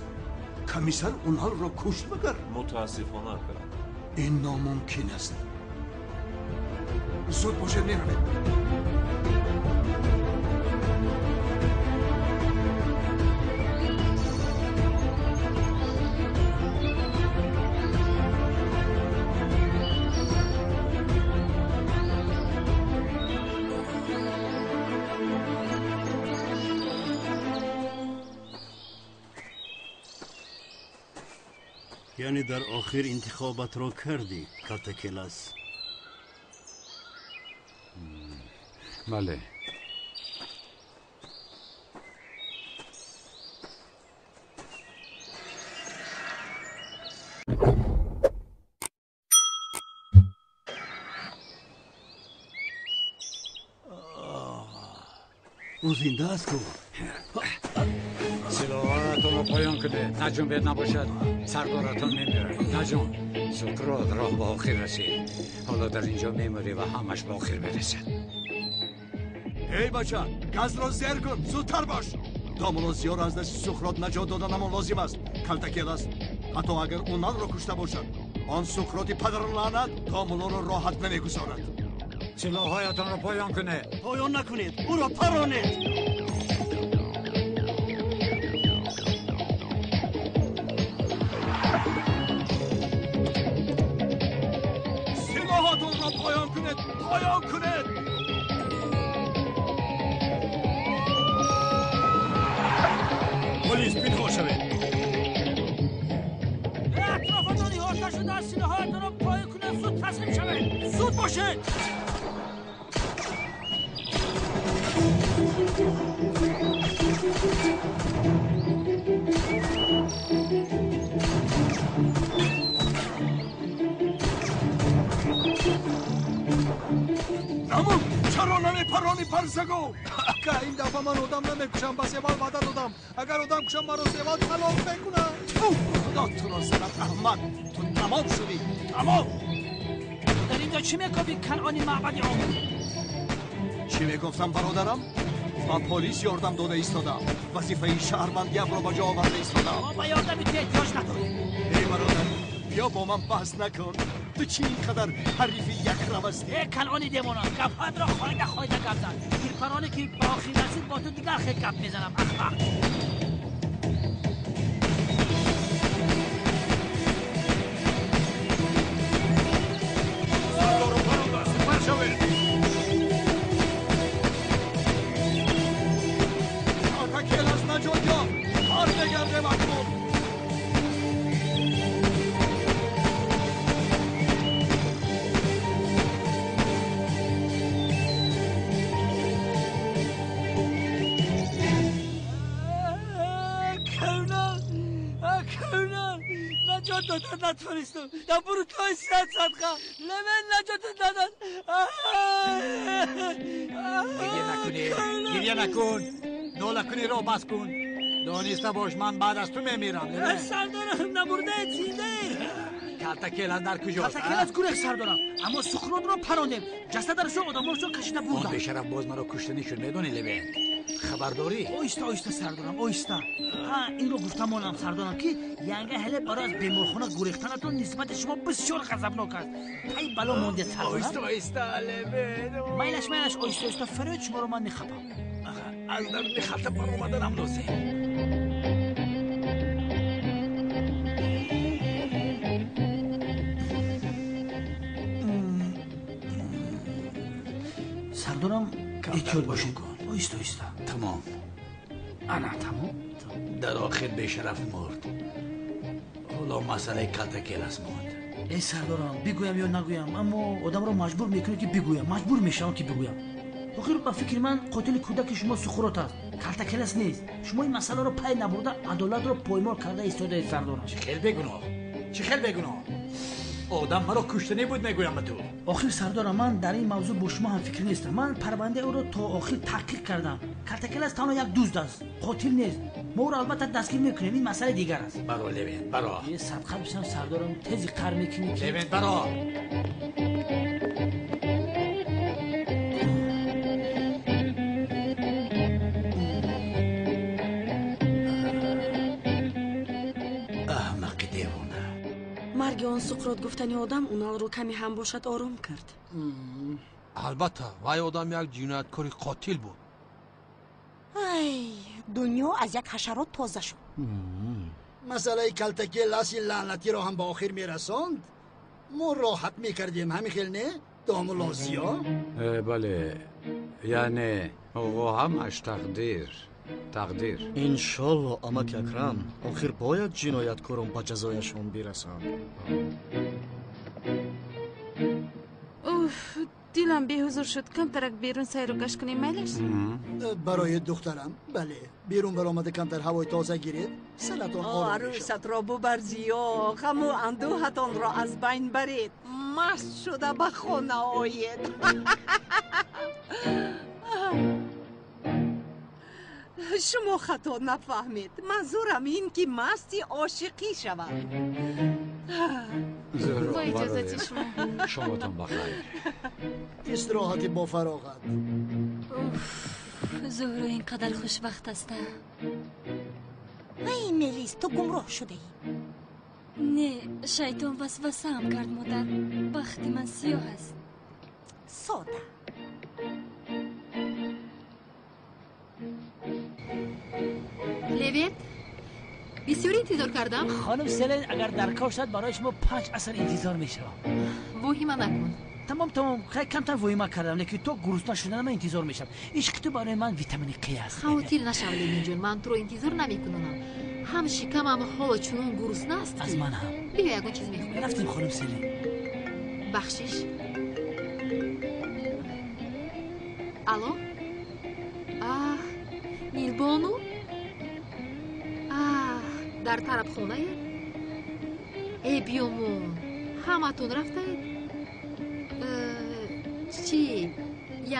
комиссар Уналро кушт магар? Мутаассифона, ака. Ин номумкин аст. Зуд бошед, меравед. Яъне дар охир интихобатро кардӣ, Калтакелас? Бале. Ӯ зинда аст ку? Силоҳатонро поён кунед, наҷунбед, набошад сардоратон мемирад. Наҷун, Суқрот, роҳ ба охир расид. Ҳоло дар ин ҷо мемирӣ ва ҳамаш ба охир мерасад. Эй бача, газро зер кун, зудтар бош. Домулло Зиёро аз дасти Суқрот наҷот доданамон лозим аст. Калтакелас, ҳатто агар Уналро кушта бошад, он Суқроти падару лаънат домуллоро роҳат намегузорад. Силоҳҳоятонро поён кунед. Поён накунед, ӯро паронед. Силоҳотонро поён кунед, поён кунед. Полис, пинҳон шавед. бошед. Намуд, чаро намепарони парзаго? Ака, ин дафъа ман одам намекушам, ба Севал ваъда додам. Агар одам кушам, маро Севал талоқ мекунад. Ту, Худо туро занад, аҳмақ! Ту тамом шудӣ, тамом! Дар инҷо чӣ мекобӣ, канъони маъбади омӯ? Чӣ мегуфтам, бародарам? Ба полис ёрдам дода истодам. Вазифаи шаҳрвандиамро ба ҷо оварда истодам. Мо ба ёрдами ту эҳтиёҷ надорем. Эй бародар, биё бо ман баҳс накун. Ту чӣ ин қадар ҳарифи якрав ҳастӣ? Э канъони девона, гапҳоятро хоида хоида гап зан. Тирпароне ки ба охир расид, бо ту дигар хел гап мезанам, ахмақ. Сардору паронда, сипар шавед! Калтакелас наҷот ёфт! Бармегардем акнун! Наҷот додан натонистам. Дар бурутҳои сиҳат садқа. Левен наҷотат надод. Гиря накунӣ, гиря накун. Нолакуниро бас кун. Дониста бош, ман баъд аз ту мемирам. Сардорам, намурдаед, зиндаед. Калтакелас дар куҷост? Калтакелас гурехт, сардорам. Аммо Суқротро парондем. Ҷасадарашро одамоншон кашида бурданд. Он бешараф боз маро куштанӣ шуд, медонӣ, Левен? Хабардорӣ? Оҳиста, оҳиста, сардорам, оҳиста. Ҳа, инро гуфта монам, сардорам, ки янга ҳеле барои аз беморхона гурехтанатон нисбати шумо бисёр ғазабнок аст. Тай бало мондед, сардорам. Оҳиста, оҳиста, Левен. Майлаш, майлаш, оҳиста, оҳиста, фарёд шуморо ман мехапам. Аз даруни халта баромаданам лозим. Сардорам, эҳтиёт бошед. Оҳиста, оҳиста. Тамом. Ана, тамом. Дар охир бешараф мурд. Ҳоло масъалаи Калтакелас монд. Эй сардорам, бигӯям ё нагӯям, аммо одамро маҷбур мекунед ки бигӯям. Маҷбур мешавам ки бигӯям. Охир ба фикри ман қотили кӯдаки шумо Суқрот аст, Калтакелас нест. Шумо ин масъаларо пай набурда адолатро поймол карда истодаед, сардорам. Чӣ хел бегуноҳ? Чӣ хел бегуноҳ? Одам маро куштанӣ буд, мегӯям ба ту. Охир сардорам, ман дар ин мавзӯъ бо шумо ҳамфикр нестам. Ман парвандаи ӯро то охир таҳқиқ кардам. Калтакелас танҳо як дузд аст, қотил нест. Мо ӯро албатта дастгир мекунем, ин масъалаи дигар аст. Баро, Левен, баро. Е садқа бишам, сардорам, тези қар мекунӣ ки. Левен, баро. Марги он Суқрот гуфтани одам Уналро каме ҳам бошад ором кард. Албатта, вай одам як ҷинояткори қотил буд. Ай, дунё аз як ҳашарот тоза шуд. Масъалаи Калтакеласи лаънатиро ҳам ба охир мерасонд. Мо роҳат мекардем, ҳамин хел не, домулло Зиё? Бале, яъне ҳамаш тақдир. Тақдир. Иншолло, амаки Акрам, охир бояд ҷинояткорон ба ҷазояшон бирасанд. Уф, дилам беҳузур шуд. Камтарак берун сайру гашт кунем, майлаш? Барои духтарам, бале. Берун баромада камтар ҳавои тоза гиред, саратон ором мешавад. Арӯсатро бубар, Зиё, ғаму андӯҳатонро аз байн баред. Маст шуда ба хона оед. Шумо хато нафаҳмед. Манзурам ин ки масти ошиқӣ шавад. Бо иҷозати шумо. Шомотон бахайр. Истироҳати бо фароғат. Зуҳро ин қадар хушбахт аста. Ай, Мелис, ту гумроҳ шудаӣ. Не, шайтон васвасаам кард, модар. Бахти ман сиёҳ аст. Сода. Левент, бисёр интизор кардам. Хонум Селен, агар дар кор шуд, барои шумо 5 аср интизор мешавам. Воҳима накун. Тамом, тамом, хеле камтар воҳима кардам, лекин то гурусна шуданам ман интизор мешавам. Ишқи ту барои ман витамини Қ аст. Хавотир нашав, Ленинҷон, ман туро интизор намекунонам. Ҳам шикамам ҳоло чунон гурусна аст. Аз ман ҳам. Биё ягон чиз мехӯрем. Рафтем, хонум Селен. Бахшиш. Алло? Аҳ, Нилбону? Аҳ, дар тарабхонаед? Э, биёмон, ҳаматон рафтаед? Чӣ?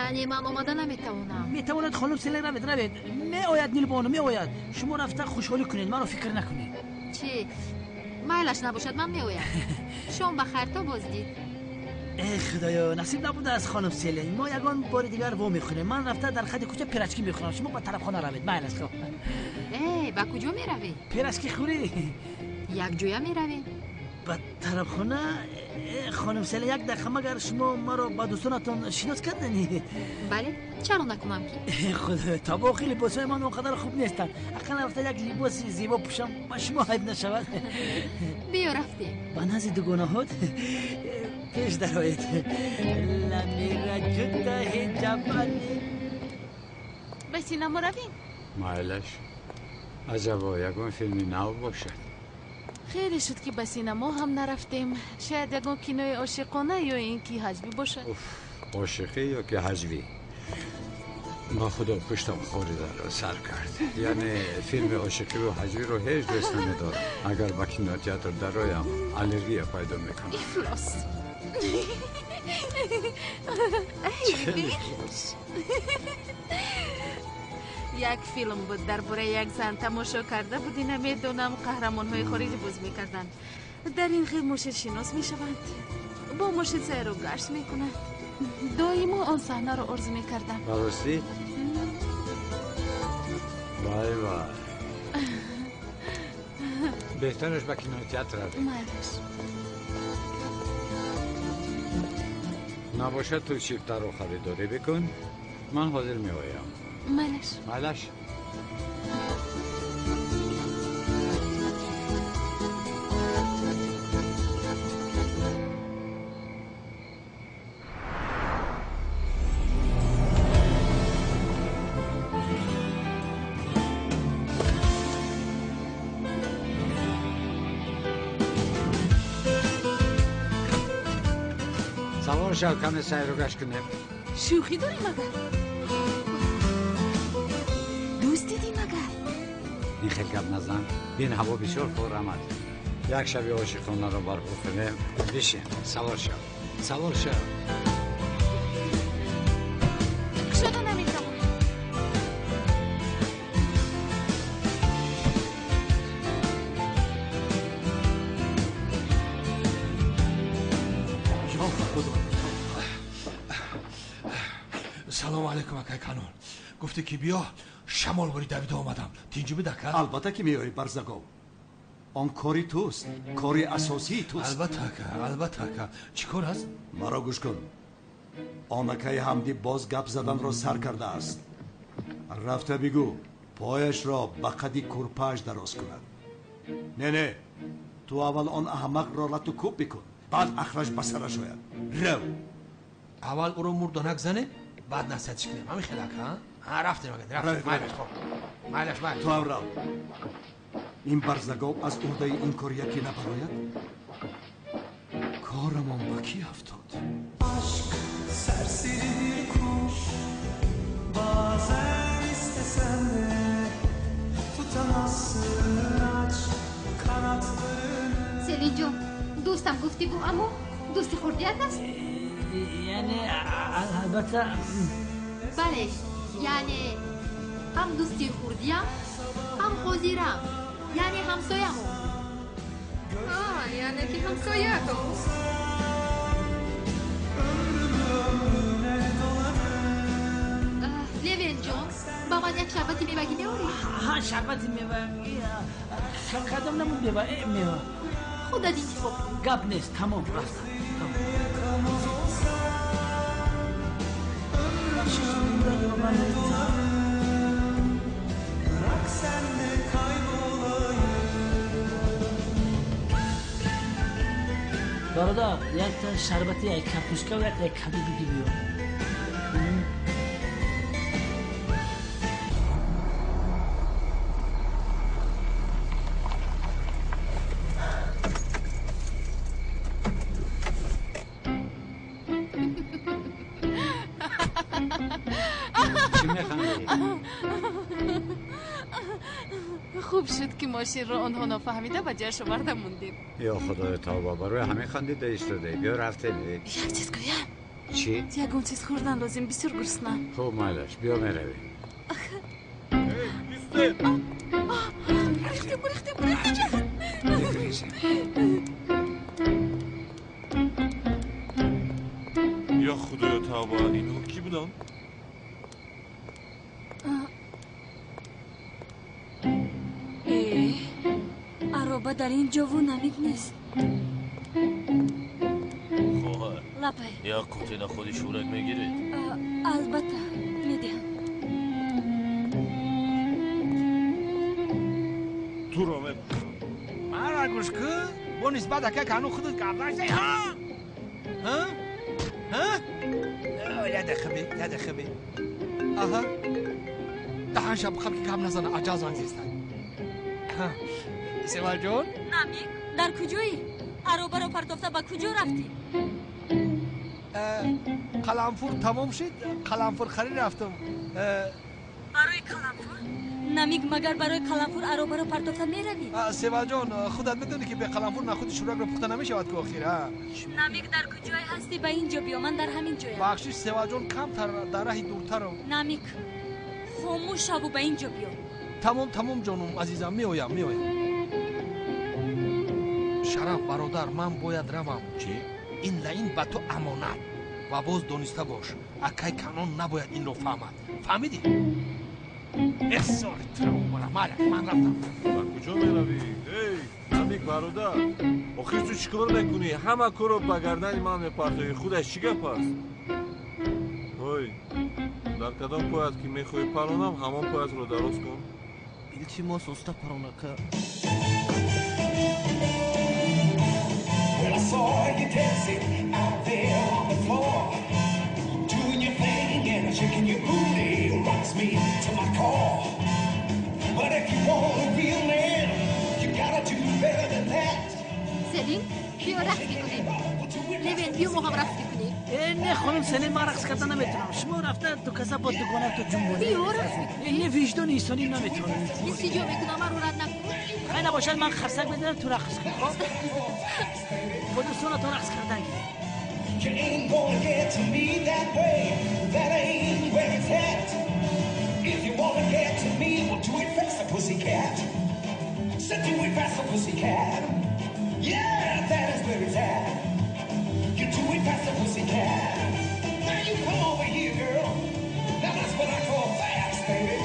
Яъне ман омада наметавонам. Метавонад, хонум Селин, равед, равед. Меояд Нилбону, меояд. Шумо рафта хушҳолӣ кунед, маро фикр накунед. Чӣ? Майлаш набошад, ман меоям. Шом ба хайр, то боздид. Э, худоё, насиб набудааст, хонум Селин. Мо ягон бори дигар во мехӯрем. Ман рафта дар хати кӯча пирачки мехӯрам, шумо ба тарабхона равед. Майлаш, хоб. Э, ба куҷо меравед? Пирачки хӯрӣ. Якҷоя меравем. Ба тарабхона? Хонум Селин, як дақиқа, магар шумо маро ба дӯстонатон шинос кардани? Бале, чаро накунам ки? Худоё, табохи либосҳои ман он қадар хуб нестанд. Ақаллан рафта як либоси зебо пӯшам, ба шумо айб нашавад. Биё, рафтем. Ба назди дугонаҳот пеш дароед. Ба синамо равем? Майлаш, аҷабо, ягон филми нав бошад. Хеле шуд, ки ба синамо ҳам нарафтем. Шояд ягон кинои ошиқона ё ин ки ҳаҷвӣ бошад. Ошиқӣ ё ки ҳаҷвӣ? Ба худо, пуштам хоридаро сар кард. Яъне филми ошиқиву ҳаҷвиро ҳеҷ дӯст намедорам. Агар ба кинотеатр дароям, аллергия пайдо мекунам. Ифлос. Як филм буд дар бораи як зан, тамошо карда будӣ, намедонам, қаҳрамонҳои хориҷӣ боз мекарданд. Дар ин хел мошиншинос мешаванд, бо мошин сайру гашт мекунанд. Доимо он саҳнаро орзу мекардам. Ба ростӣ? Вай, вай, беҳтараш ба кинотеатр равем. Майлаш. Набошад, ту чиптаро харидорӣ бикун, ман ҳозир меоям. Майлаш. Майлаш. Савор шав, каме сайру гашт кунем. Шӯхӣ дорӣ магар? Дӯст дидӣ магар? Ин хел гап назан. Бин, ҳаво бисёр форам аст. Як шаби ошиқонаро барпо кунем. Бишин, савор шав, савор шав. Кушода наметавонам. Салому алайкум, акай Канон. Гуфтӣ, ки биё, шамол бори давида омадам. Тинҷӣ буд, ака? Албатта, ки меоӣ, барзагов. Он кори туст, кори асосии туст. Албатта, ака, албатта, ака. Чӣ кор аст? Маро гӯш кун. Он акаи Ҳамдӣ боз гап заданро сар кардааст. Рафта бигӯ, пояшро ба қади курпааш дароз кунад. Не, не, ту аввал он аҳмақро лату кӯб бикун, баъд ахраш ба сараш ояд. Рав. Аввал ӯро мурдонак занем, баъд насиҳатиш кунем. Ҳамин хел, ака? Рафтем, ака, рафтем. Майлаш, хоб, майлаш, майлаш. Ту ҳам рав. Ин барзагов аз уҳдаи ин кор яке набарояд, корамон ба кӣ афтод? Aşk serseri bir kuş, bazen istesen de tutamazsın, aç kanatlarını. Селинҷон, дӯстам гуфтӣ бу, аммо дӯсти хурдият аст? Яъне, албатта. Бале, яъне ҳам дӯсти хурдиям, ҳам ҳозирам, яъне ҳамсоямон. Яъне ки ҳамсоятон. Левенҷон, ба ман як шарбати мевагӣ меорӣ? Ҳа, шарбати мевагӣ. Кадом намуд мева? Мева худат интихоб кун. Гап нест, тамом, рафтам. Bırak sen de kaybolayım. Бародар, якта шарбати як картошка ва як каду биги биё. Хуб шуд, ки мошинро онҳо нофаҳмида ба ҷояш оварда мондем. Ё худои тавба, барои ҳамин хандида истодаӣ. Биё рафтем. Як чиз гӯям. Чӣ? Ягон чиз хӯрдан лозим, бисёр гуруснаам. Хуб, майлаш, биё меравем. Рехтем, рехтем, рехтем. Ё худоё тавба, инҳо кӣ буданд? Ароба дар ин ҷову намик нест. Хоҳар, лабай. Як қути находи шӯрак мегиред? Албатта, медиҳам. Туро мекушам. Мара гӯш кӯ, бо нисбат ака кану худат гап наштай, ҳа? Ҳа? Ҳа? Я дақиқа бе, я дақиқа бе. Аҳа. Даҳан шаб қаб ки гап назана, аҷал занг зестад. Севалҷон? Намик, дар куҷоӣ? Аробаро партофта ба куҷо рафтӣ? Қаламфур тамом шид, қаламфурхарӣ рафтам. Барои қаламфур? Намик, магар барои қаламфур аробаро партофта меравӣ? Севалҷон, худат медонӣ, ки бе қаламфур нахуди шӯракро пухта намешавад ку охир, а? Намик, дар куҷое ҳастӣ? Ба ин ҷо биё, ман дар ҳамин ҷоям. Бахшиш, Севалҷон, камтар дар раҳи дуртарам. Намик, хомӯш шаву ба ин ҷо биё. Тамом, тамом, ҷонум азизам, меоям, меоям. Шараф бародар, ман бояд равам. Чӣ? Ин лаин ба ту амонат. Ва боз дониста бош, акай Канон набояд инро фаҳмад. Фаҳмидӣ? Эсори траумара, майла, ман рафтам. Ба куҷо меравӣ? Эй, Намик бародар, охир ту чӣ кор мекунӣ? Ҳама корро ба гардани ман мепартоӣ. Худаш чӣ гап аст? Ҳой, дар кадом поят ки мехоҳӣ паронам, ҳамон поятро дароз кун. Илтимос, оста паронака. Well, I saw you dancing out there on the floor, doing your thing and shaking your booty rocks me to my core. But if you want a real man, you gotta do better than that. Селин, биё рақс мекунем. Левен, биё мо ҳам рақс мекунем. Не, хонум Селин, ман рақс карда наметавонам. Шумо рафта ду каса бо дугонатон ҷунбонед. Биё рақс мекунем. Не, виҷдони инсонӣ наметавонам. Илтиҷо мекунам, маро рад накун. Хай, набошад, ман харсак мезанам, ту рақс кун, хоб? Бо дӯстонатон рақс кардан гиред. You ain't gonna get to me that way. That ain't where it's at. If you wanna get to me, well, do it faster, pussycat. So do it faster, pussycat. Yeah, that is where it's at. You do it faster, pussycat. Now you come over here, girl. Now that's what I call fast, baby.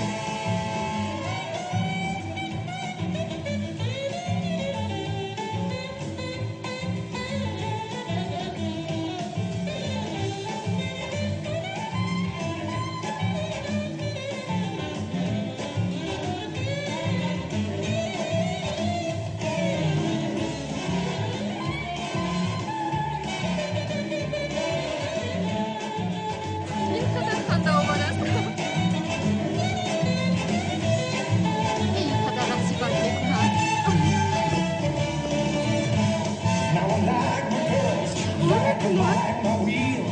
Ин қадар хандаовар аст. Ин қадар рақси бад мекунад. Now I like my girls like I like my wheel.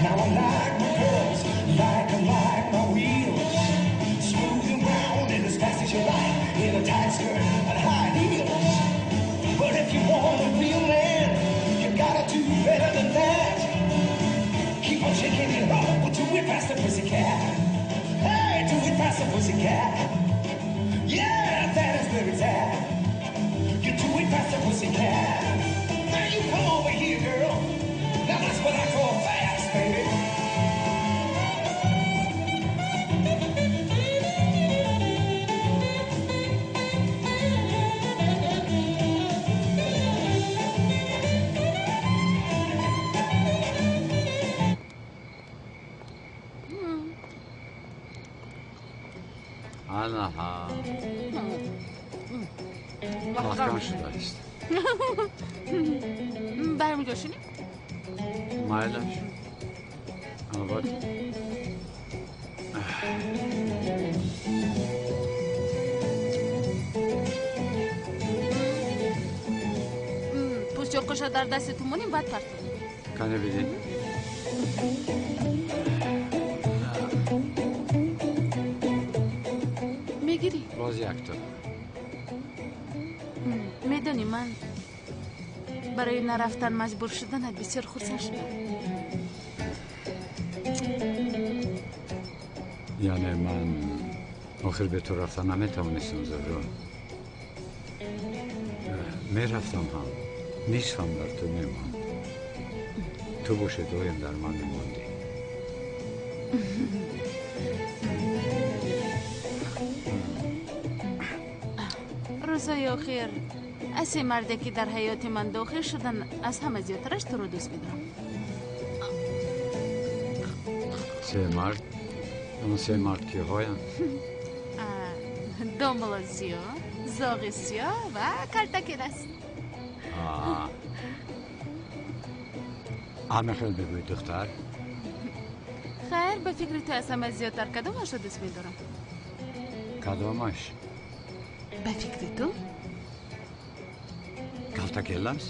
Now I like my girls like I like my wheels. Smooth and round and as fast as you like in a tight skirt and high heels. But if you want a real man, you gotta do better than that. Keep on shaking it up, well, do it faster, pussycat. Hey, do it faster, pussycat. Yeah, that is where it's at. You do it faster, pussycat. Now you come over here, girl. Now that's what I call fast, baby. Анаҳа, маҳкам шудааст. Барем ҷо шинем? Майлаш, албатта. Пӯстчорқоша дар дасти ту монем, баъд партоем. Кане бидин. Мегирӣ? Боз якто. Медонӣ, ман барои нарафтан маҷбур шуданат бисёр хурсанд шудам. Яъне ман охир бе ту рафта наметавонистам, Зуҳро. Мерафтам ҳам, нисфам дар ту мемонд. Ту боши доим дар ман мемондӣ. Рӯзҳои охир аз се марде ки дар ҳаёти ман дохил шуданд, аз ҳама зиёдтараш туро дӯст медорам. Се мард? Он се мард киҳоянд? Домла Зиё, Зоғи Сиёҳ ва Калтакелас. Ҳама хел бигӯй, духтар. Хайр, ба фикри ту аз ҳама зиёдтар кадомашро дӯст медорам? Кадомаш? Ба фикри ту? Калтакелас?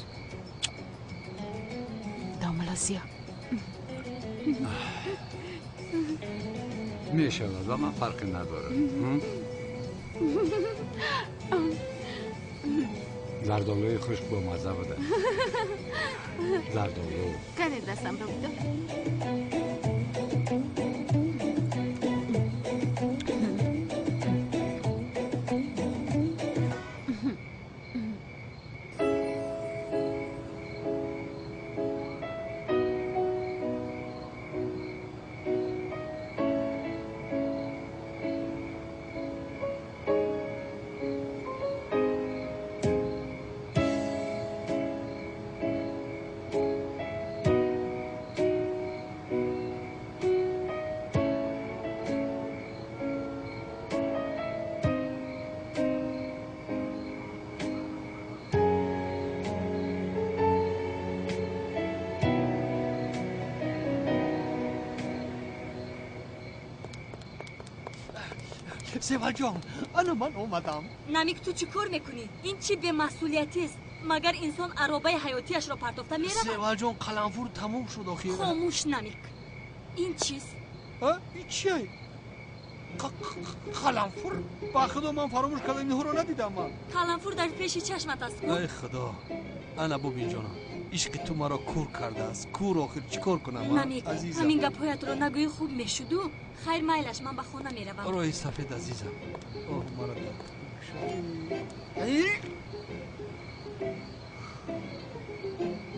Домла Зиё. Мешавад, ба ман фарқе надорад. Зардолуи хушк бомазза буда. Зардолу. Кане дастамро бидор. Севалҷон, ана ман омадам. Намик, ту чӣ кор мекунӣ? Ин чӣ бемасъулиятист? Магар инсон аробаи ҳаётиашро партофта меравад? Севалҷон, қаламфур тамом шуд охир. Хомӯш, Намик. Ин чист? Ин чие? Қаламфур? Ба худо, ман фаромӯш кардам, инҳоро надидам ман. Қаламфур дар пеши чашмат аст. Ай худо, ана бубин ҷонам, ишқи ту маро кур кардааст. Кур, охир чӣ кор кунам? Намик, ҳамин гапҳоятро нагӯӣ хуб мешуду. Хайр, майлаш, ман ба хона меравам. Роҳи сафед, азизам. Оҳ, маро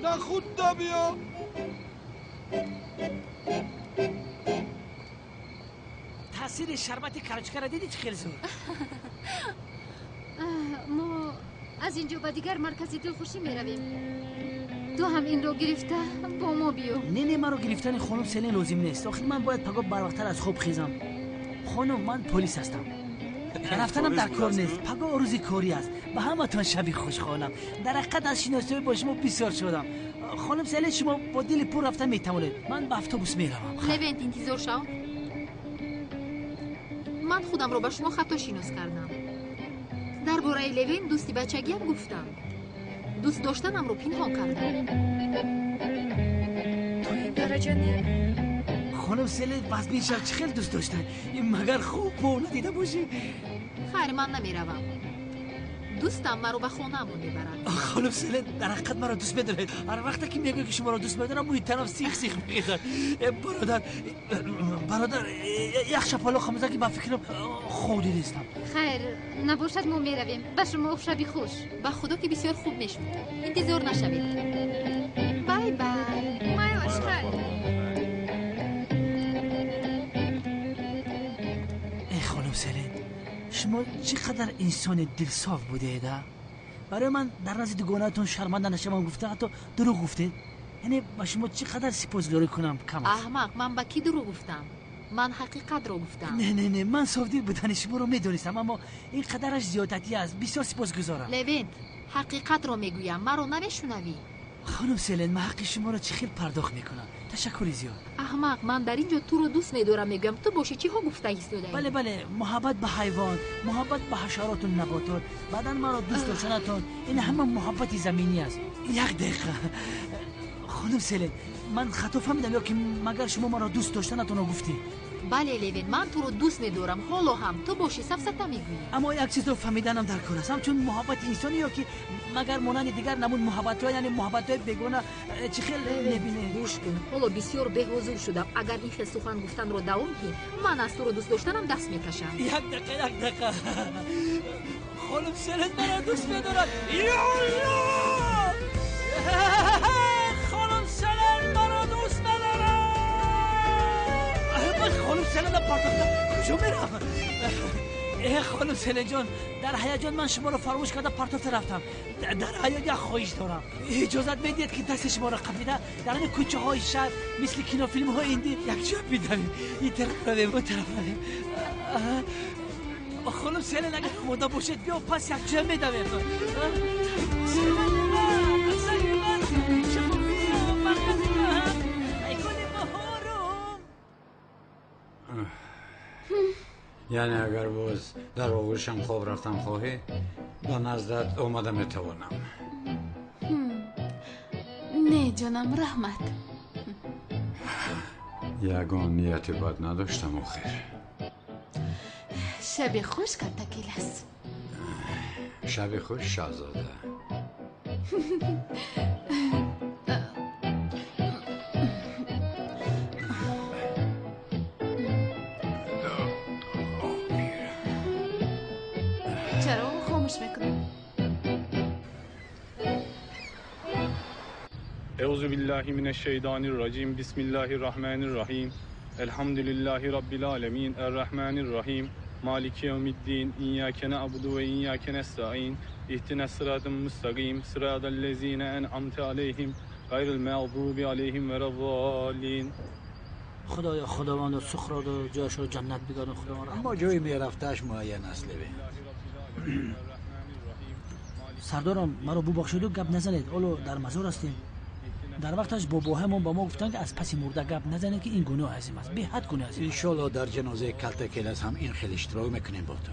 на худда биё. Таъсири шарбати карочкаро дидӣ чӣ хел зуд? Мо аз ин ҷо ба дигар маркази дилхушӣ меравем. Ту ҳам инро гирифта бо мо биё. Не, не, маро гирифтани хонум Селен лозим нест. Охир ман бояд пагоҳ барвақттар аз хоб хезам. Хонум, ман полис ҳастам. Рафтанам дар кор нест. Пагоҳ рӯзи корӣ аст. Ба ҳаматон шаби хуш, хонам. Дар ҳақиқат аз шиносоӣ бо шумо бисёр шудам. Хонум Селен, шумо бо дили пур рафта метавонед. Ман ба автобус меравам. Левент, интизор шав. Ман худамро ба шумо хато шинос кардам. Дар бораи Левент, дӯсти бачагиам, гуфтам. Дӯст доштанамро пинҳон кардам. То ин дараҷа не? Хонум Селен, пас бишав чӣ хел дӯст доштан? Ин магар хуб бо надида бошӣ? Хайр, ман намеравам. Дӯстам маро ба хонаамон мебарад. Хонум Селен, дар ҳақиқат маро дӯст медоред. Ҳар вақте ки мегӯед ки шуморо дӯст медорам, мӯи танам сих сих мехезад. Бародар, бародар, як шапалоқ хамза ки ба фикрам хоб дидистам. Хайр, набошад, мо меравем. Ба шумо шаби хуш. Ба худо ки бисёр хуб мешуд. Интизор нашавед. Бай бай. Майлаш, хайр. Эй хонум Селен, шумо чӣ қадар инсони дилсоф будед, а? Барои ман дар назди дугонаатон шарманда нашавам гуфта, ҳатто дурӯғ гуфтед. Яъне ба шумо чӣ қадар сипосгузорӣ кунам кам аст. Аҳмақ, ман ба кӣ дурӯғ гуфтам? Ман ҳақиқатро гуфтам. Не, не, не, ман софдил будани шуморо медонистам, аммо ин қадараш зиёдатӣ аст. Бисёр сипосгузорам. Левент, ҳақиқатро мегӯям, маро намешунавӣ. Хонум Селен, ман ҳаққи шуморо чӣ хел пардохт мекунам? Ташаккури зиёд. Аҳмақ, ман дар ин ҷо туро дӯст медорам мегӯям, ту боши чиҳо гуфта истодаӣ? Бале, бале, муҳаббат ба ҳайвон, муҳаббат ба ҳашароту наботот, баъдан маро дӯст доштанатон, ин ҳама муҳаббати заминӣ аст. Як дақиқа. Хонум Селен, Ман хато фаҳмидам ё ки магар шумо маро дӯст доштанатонро гуфтед? Бале, Левин, ман туро дӯст медорам. Ҳоло ҳам ту бошӣ сафсата мегӯӣ. Аммо як чизро фаҳмиданам дар кор аст. Ҳамчун муҳаббати инсонӣ ё ки магар монанди дигар намуд муҳаббатҳо, яъне муҳаббатҳои бегона, чӣ хел мебинед? Гӯш кун, ҳоло бисёр беҳузур шудам. Агар ин хел сухан гуфтанро давом диҳӣ, ман аз туро дӯст доштанам даст мекашам. Як дақиқа, як дақиқа. Хонум Селен маро дӯст медорад. Ё Аллоҳ! Хонум Селен маро дӯст медорад. Ман хонум Селена партофта куҷо меравам? Э, хонум Селен ҷон, дар ҳаяҷон ман шуморо фаромӯш карда партофта рафтам. Дар ҳаёт як хоҳиш дорам. Иҷозат медиҳед, ки дасти шуморо қапида дар ҳамин кӯчаҳои шаҳр мисли кинофилмҳои ҳиндӣ якҷоя бидавем? Ин тараф равем, он тараф равем. Хонум Селен, агар омода бошед, биё, пас якҷоя медавем. Селени ман, асали ман, маркази ман, ай гули баҳорум. Яъне агар боз дар оғӯшам хоб рафтан хоҳӣ, ба наздат омада метавонам. Не, ҷонам, раҳмат. Ягон нияти бад надоштам охир. Шаби хуш, Калтакелас. Шаби хуш, шаҳзода. Чароғро хомӯш мекунам. Euzu billahi mineşşeytanirracim. Bismillahirrahmanirrahim. Elhamdülillahi rabbil alamin. Errahmanirrahim. Maliki yevmiddin. İyyake na'budu ve iyyake nestaîn. İhdinas sıratal müstakim. Sıratal lezine en'amte aleyhim. Gayril mağdubi aleyhim velezzallin. Худоё, Худовандо, Суқротро ҷояшро ҷаннат бигардон, Худованд. Аммо ҷои мерафтааш муайян аст, Левин. Сардорам, маро бубахшеду гап назанед. Ҳоло дар мазор ҳастем. Дар вақташ бобоҳамон ба мо гуфтанд, ки аз паси мурда гап назанед, ки ин гуноҳ азим аст, беҳад гуноҳ азим аст. Иншолло, дар ҷанозаи Калтакелас ҳам ин хел иштирок мекунем бо ту.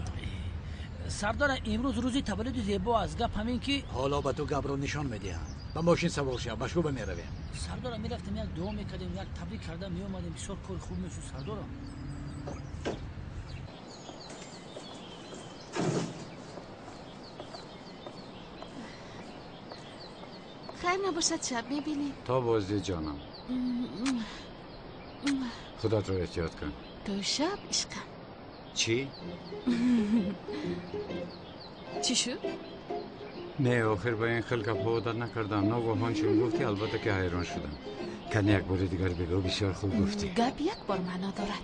Сардора, имрӯз рӯзи таваллуди Зебо аст. Гап ҳамин ки Ҳоло ба ту гапро нишон медиҳам. Ба мошин савор шав, ба шӯъба меравем. Сардора, мерафтем, як дуо мекардем, як табрик карда меомадем, бисёр кори хуб мешуд, сардора. Хайр набошад, шаб мебинем. То боздид, ҷонам. Худатро эҳтиёт кун. То шаб, ишқам. Чӣ? Чӣ шуд? Не, охир ба ин хел гапҳо одат накардам. Ногаҳон чун гуфтӣ, албатта ки ҳайрон шудам. Кани, як бори дигар бигӯ, бисёр хуб гуфтӣ. Гап як бор маъно дорад.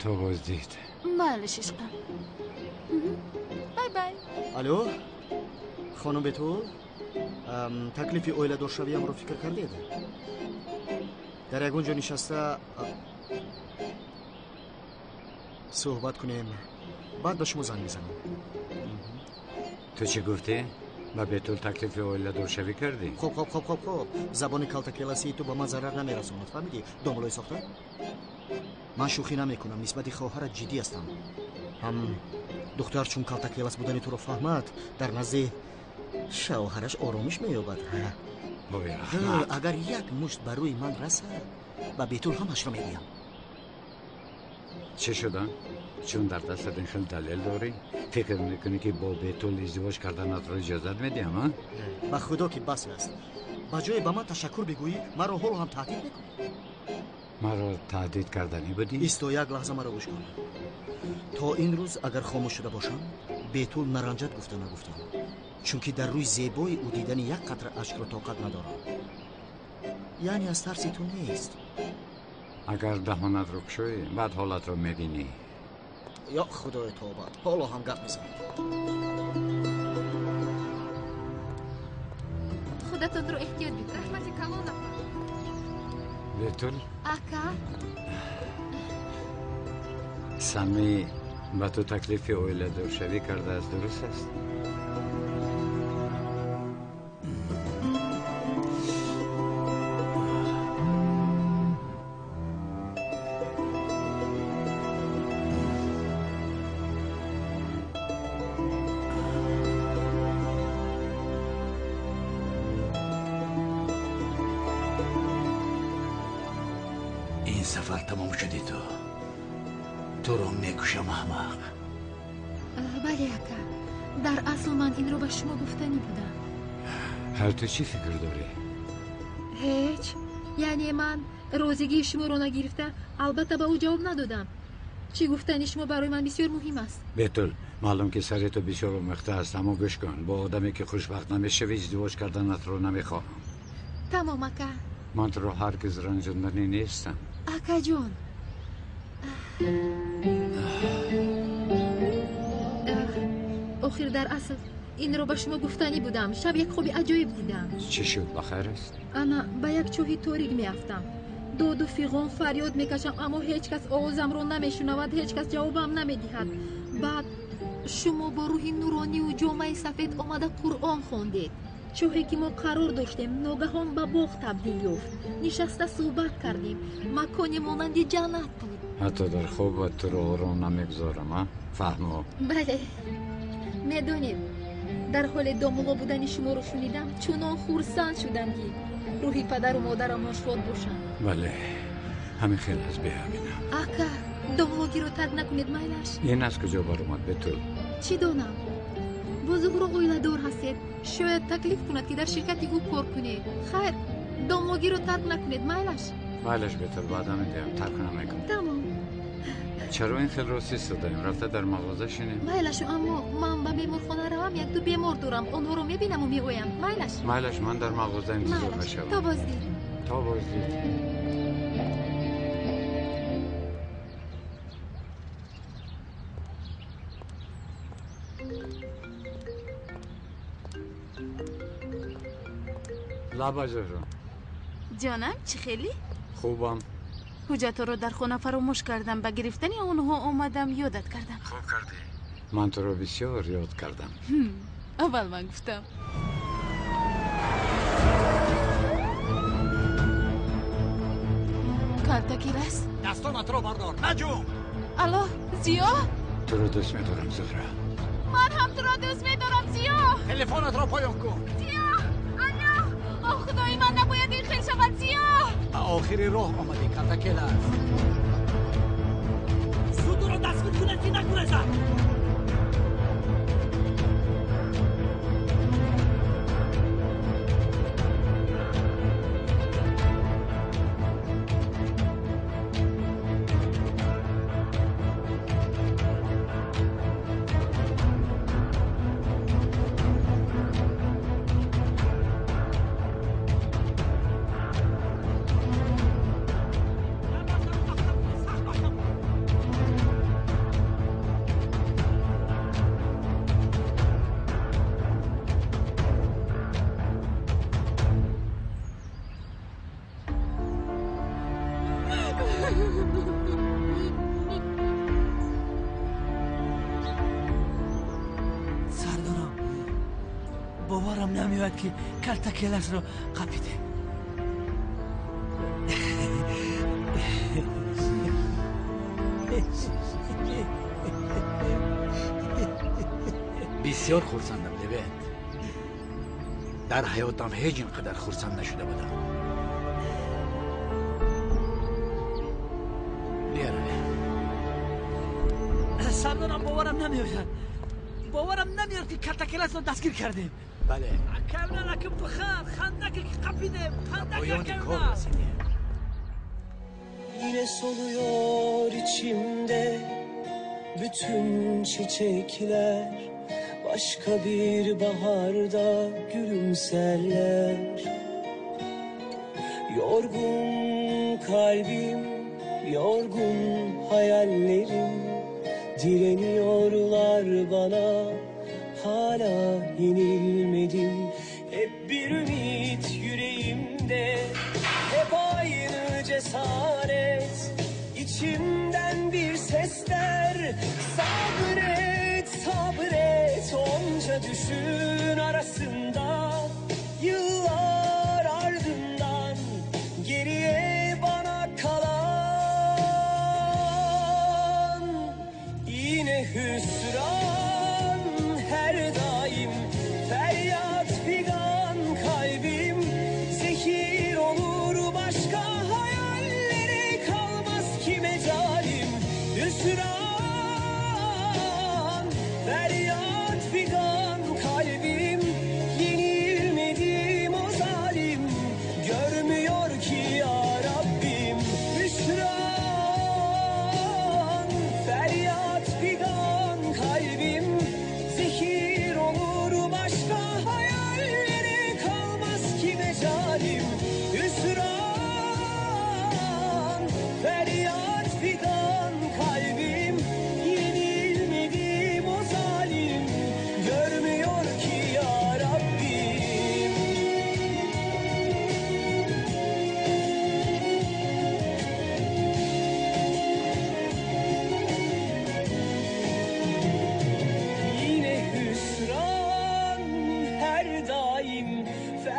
То боздид. Майлиш, ишқам. Bye bye. Алло, хонум Бетул, таклифи оиладоршавиамро фикр кардед? Дар ягон ҷо нишаста суҳбат кунем, баъд ба шумо занг мезанам. Ту чӣ гуфтӣ? Ба Бетул таклифи оиладоршавӣ кардӣ? Хоб, хоб, хоб, хоб, хоб, забони калтакеласии ту ба ман зарар намерасонад, фаҳмидӣ, домулои сохта? Ман шӯхӣ намекунам, нисбати хоҳарат ҷиддӣ ҳастам. Ҳам духтар чун калтакелас будани туро фаҳмад, дар назди шавҳараш оромиш меёбад. Ой, раҳмат. Агар як мушт ба рӯи ман расад, ба Бетул ҳамашро мегӯям. Чӣ шуда? Чун дар дастат ин хел далел дорӣ, фикр мекунӣ, ки бо Бетул издивоҷ карданатро иҷозат медиҳам, а? Ба худо ки бас аст. Ба ҷое ба ман ташаккур бигӯӣ, маро ҳоло ҳам таҳдид мекунӣ. Маро таҳдид карданӣ будӣ? Исто, як лаҳза, маро гӯш кун. То ин рӯз агар хомӯш шуда бошам, Бетул наранҷад гуфта нагуфтам, чунки дар рӯи зебои ӯ дидани як қатра ашкро тоқат надорам. Яъне аз тарси ту нест. Агар даҳонатро кушоӣ, баъд ҳолатро мебинӣ. Ё худои тобат, ҳоло ҳам гап мезанед. Худатонро эҳтиёт бикунед. Раҳмати калон, апа. Бетул. Ака. Сами ба ту таклифи оиладоршавӣ кардааст, дуруст аст? Сафар тамом шудӣ ту. Туро мекушам, аҳмақ. Бале, ака. Дар асл ман инро ба шумо гуфтанӣ будам. Ҳал ту чӣ фикр дорӣ? Ҳеҷ. Яъне ман розигии шуморо нагирифта, албатта ба ӯ ҷавоб надодам. Чӣ гуфтани шумо барои ман бисёр муҳим аст. Бетул, маълум ки сари ту бисёр омехта аст, аммо гӯш кун, бо одаме ки хушбахт намешавӣ издивоҷ карданатро намехоҳам. Тамом, ака. Ман туро ҳаргиз ранҷонданӣ нестам. Акаҷон. Охир дар асл инро ба шумо гуфтанӣ будам. Шаб як хоби аҷоиб дидам. Чӣ шуд, ба хайр аст? Ана ба як чоҳи торик меафтам. Доду фиғон фарёд мекашам, аммо ҳеҷ кас овозамро намешунавад, ҳеҷ кас ҷавобам намедиҳад. Баъд шумо бо рӯҳи нурониву ҷомаи сафед омада Қуръон хондед. Чоҳе ки мо қарор доштем, ногаҳон ба боғ табдил ёфт. Нишаста суҳбат кардем. Маконе монанди ҷаннат буд. Ҳатто дар хобат туро ором намегузорам, а? Фаҳмо? Бале. Медонед, дар ҳоле домулло будани шуморо шунидам, чунон хурсанд шудам, ки рӯҳи падару модарамон шод бошанд. Бале, ҳамин хел аз беҳабинам. Ака, домуллогиро тарк накунед, майлаш. Ин аз куҷо баромад, Бетул? Чӣ донам? Бо Зуҳро оиладор ҳастед. Шояд таклиф кунад, ки дар ширкати ӯ кор кунед. Хайр, домуллогиро тарк накунед, майлаш. Майлаш, Бетул, ваъда медиҳам, тарк намекунам. Тамом. Чаро ин хел рост истодаем? Рафта дар мағоза шинем. Майлаш, аммо ман ба беморхона равам, якду бемор дорам. Онҳоро мебинаму меоям. Майлаш. Майлаш, ман дар мағоза интизор мешавам. То боздид. То боздид. Лаба, Зуҳро. Ҷонам, чӣ хелӣ? Хубам. Ҳуҷҷатҳоро дар хона фаромӯш кардам. Ба гирифтани онҳо омадам, ёдат кардам. Хуб кардӣ. Ман туро бисёр ёд кардам. Аввал ман гуфтам. Калтакилас? Дастонатро бардор, наҷум! Алло, Зиё? Туро дӯст медорам, Зуҳра. Ман ҳам туро дӯст медорам, Зиё! Телефонатро поён кун. Зиё! Алло! О, худои ман, набояд ин хел шавад, Зиё! Ба охири роҳ омадӣ, Калтакелас. Зуд ӯро дастгир кунед, ки нагурезад. Сардорам, боварам намеояд, ки Калтакеласро қапидем. Бисёр хурсандам, Левент. Дар ҳаётам ҳеҷ ин қадар хурсанд нашуда будам. Биёравем. Сардорам, боварам намеояд. Боварам намеояд, ки Калтакеласро дастгир кардем. Бале. Акавна накун, биханд, ханда ки қапидем, ханда Поёни кор расидем. Yine soluyor içimde bütün çiçekler, başka bir baharda gülümserler. Yorgun kalbim, yorgun hayallerim direniyorlar bana, hala yenilmedim. Hep bir ümit yüreğimde, hep aynı cesaret. İçimden bir ses der, sabret, sabret. Onca düşün arasında, yıllar ardından geriye bana kalan yine hüsran her daim. Feryat figan kalbim, zehir olur başka hayallere kalmaz.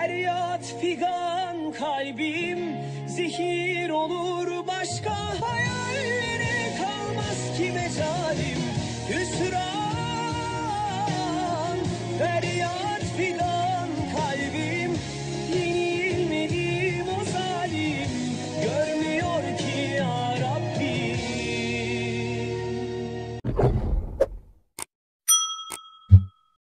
Feryat figan kalbim zehir olur, başka hayallere kalmaz ki mecalim. Hüsran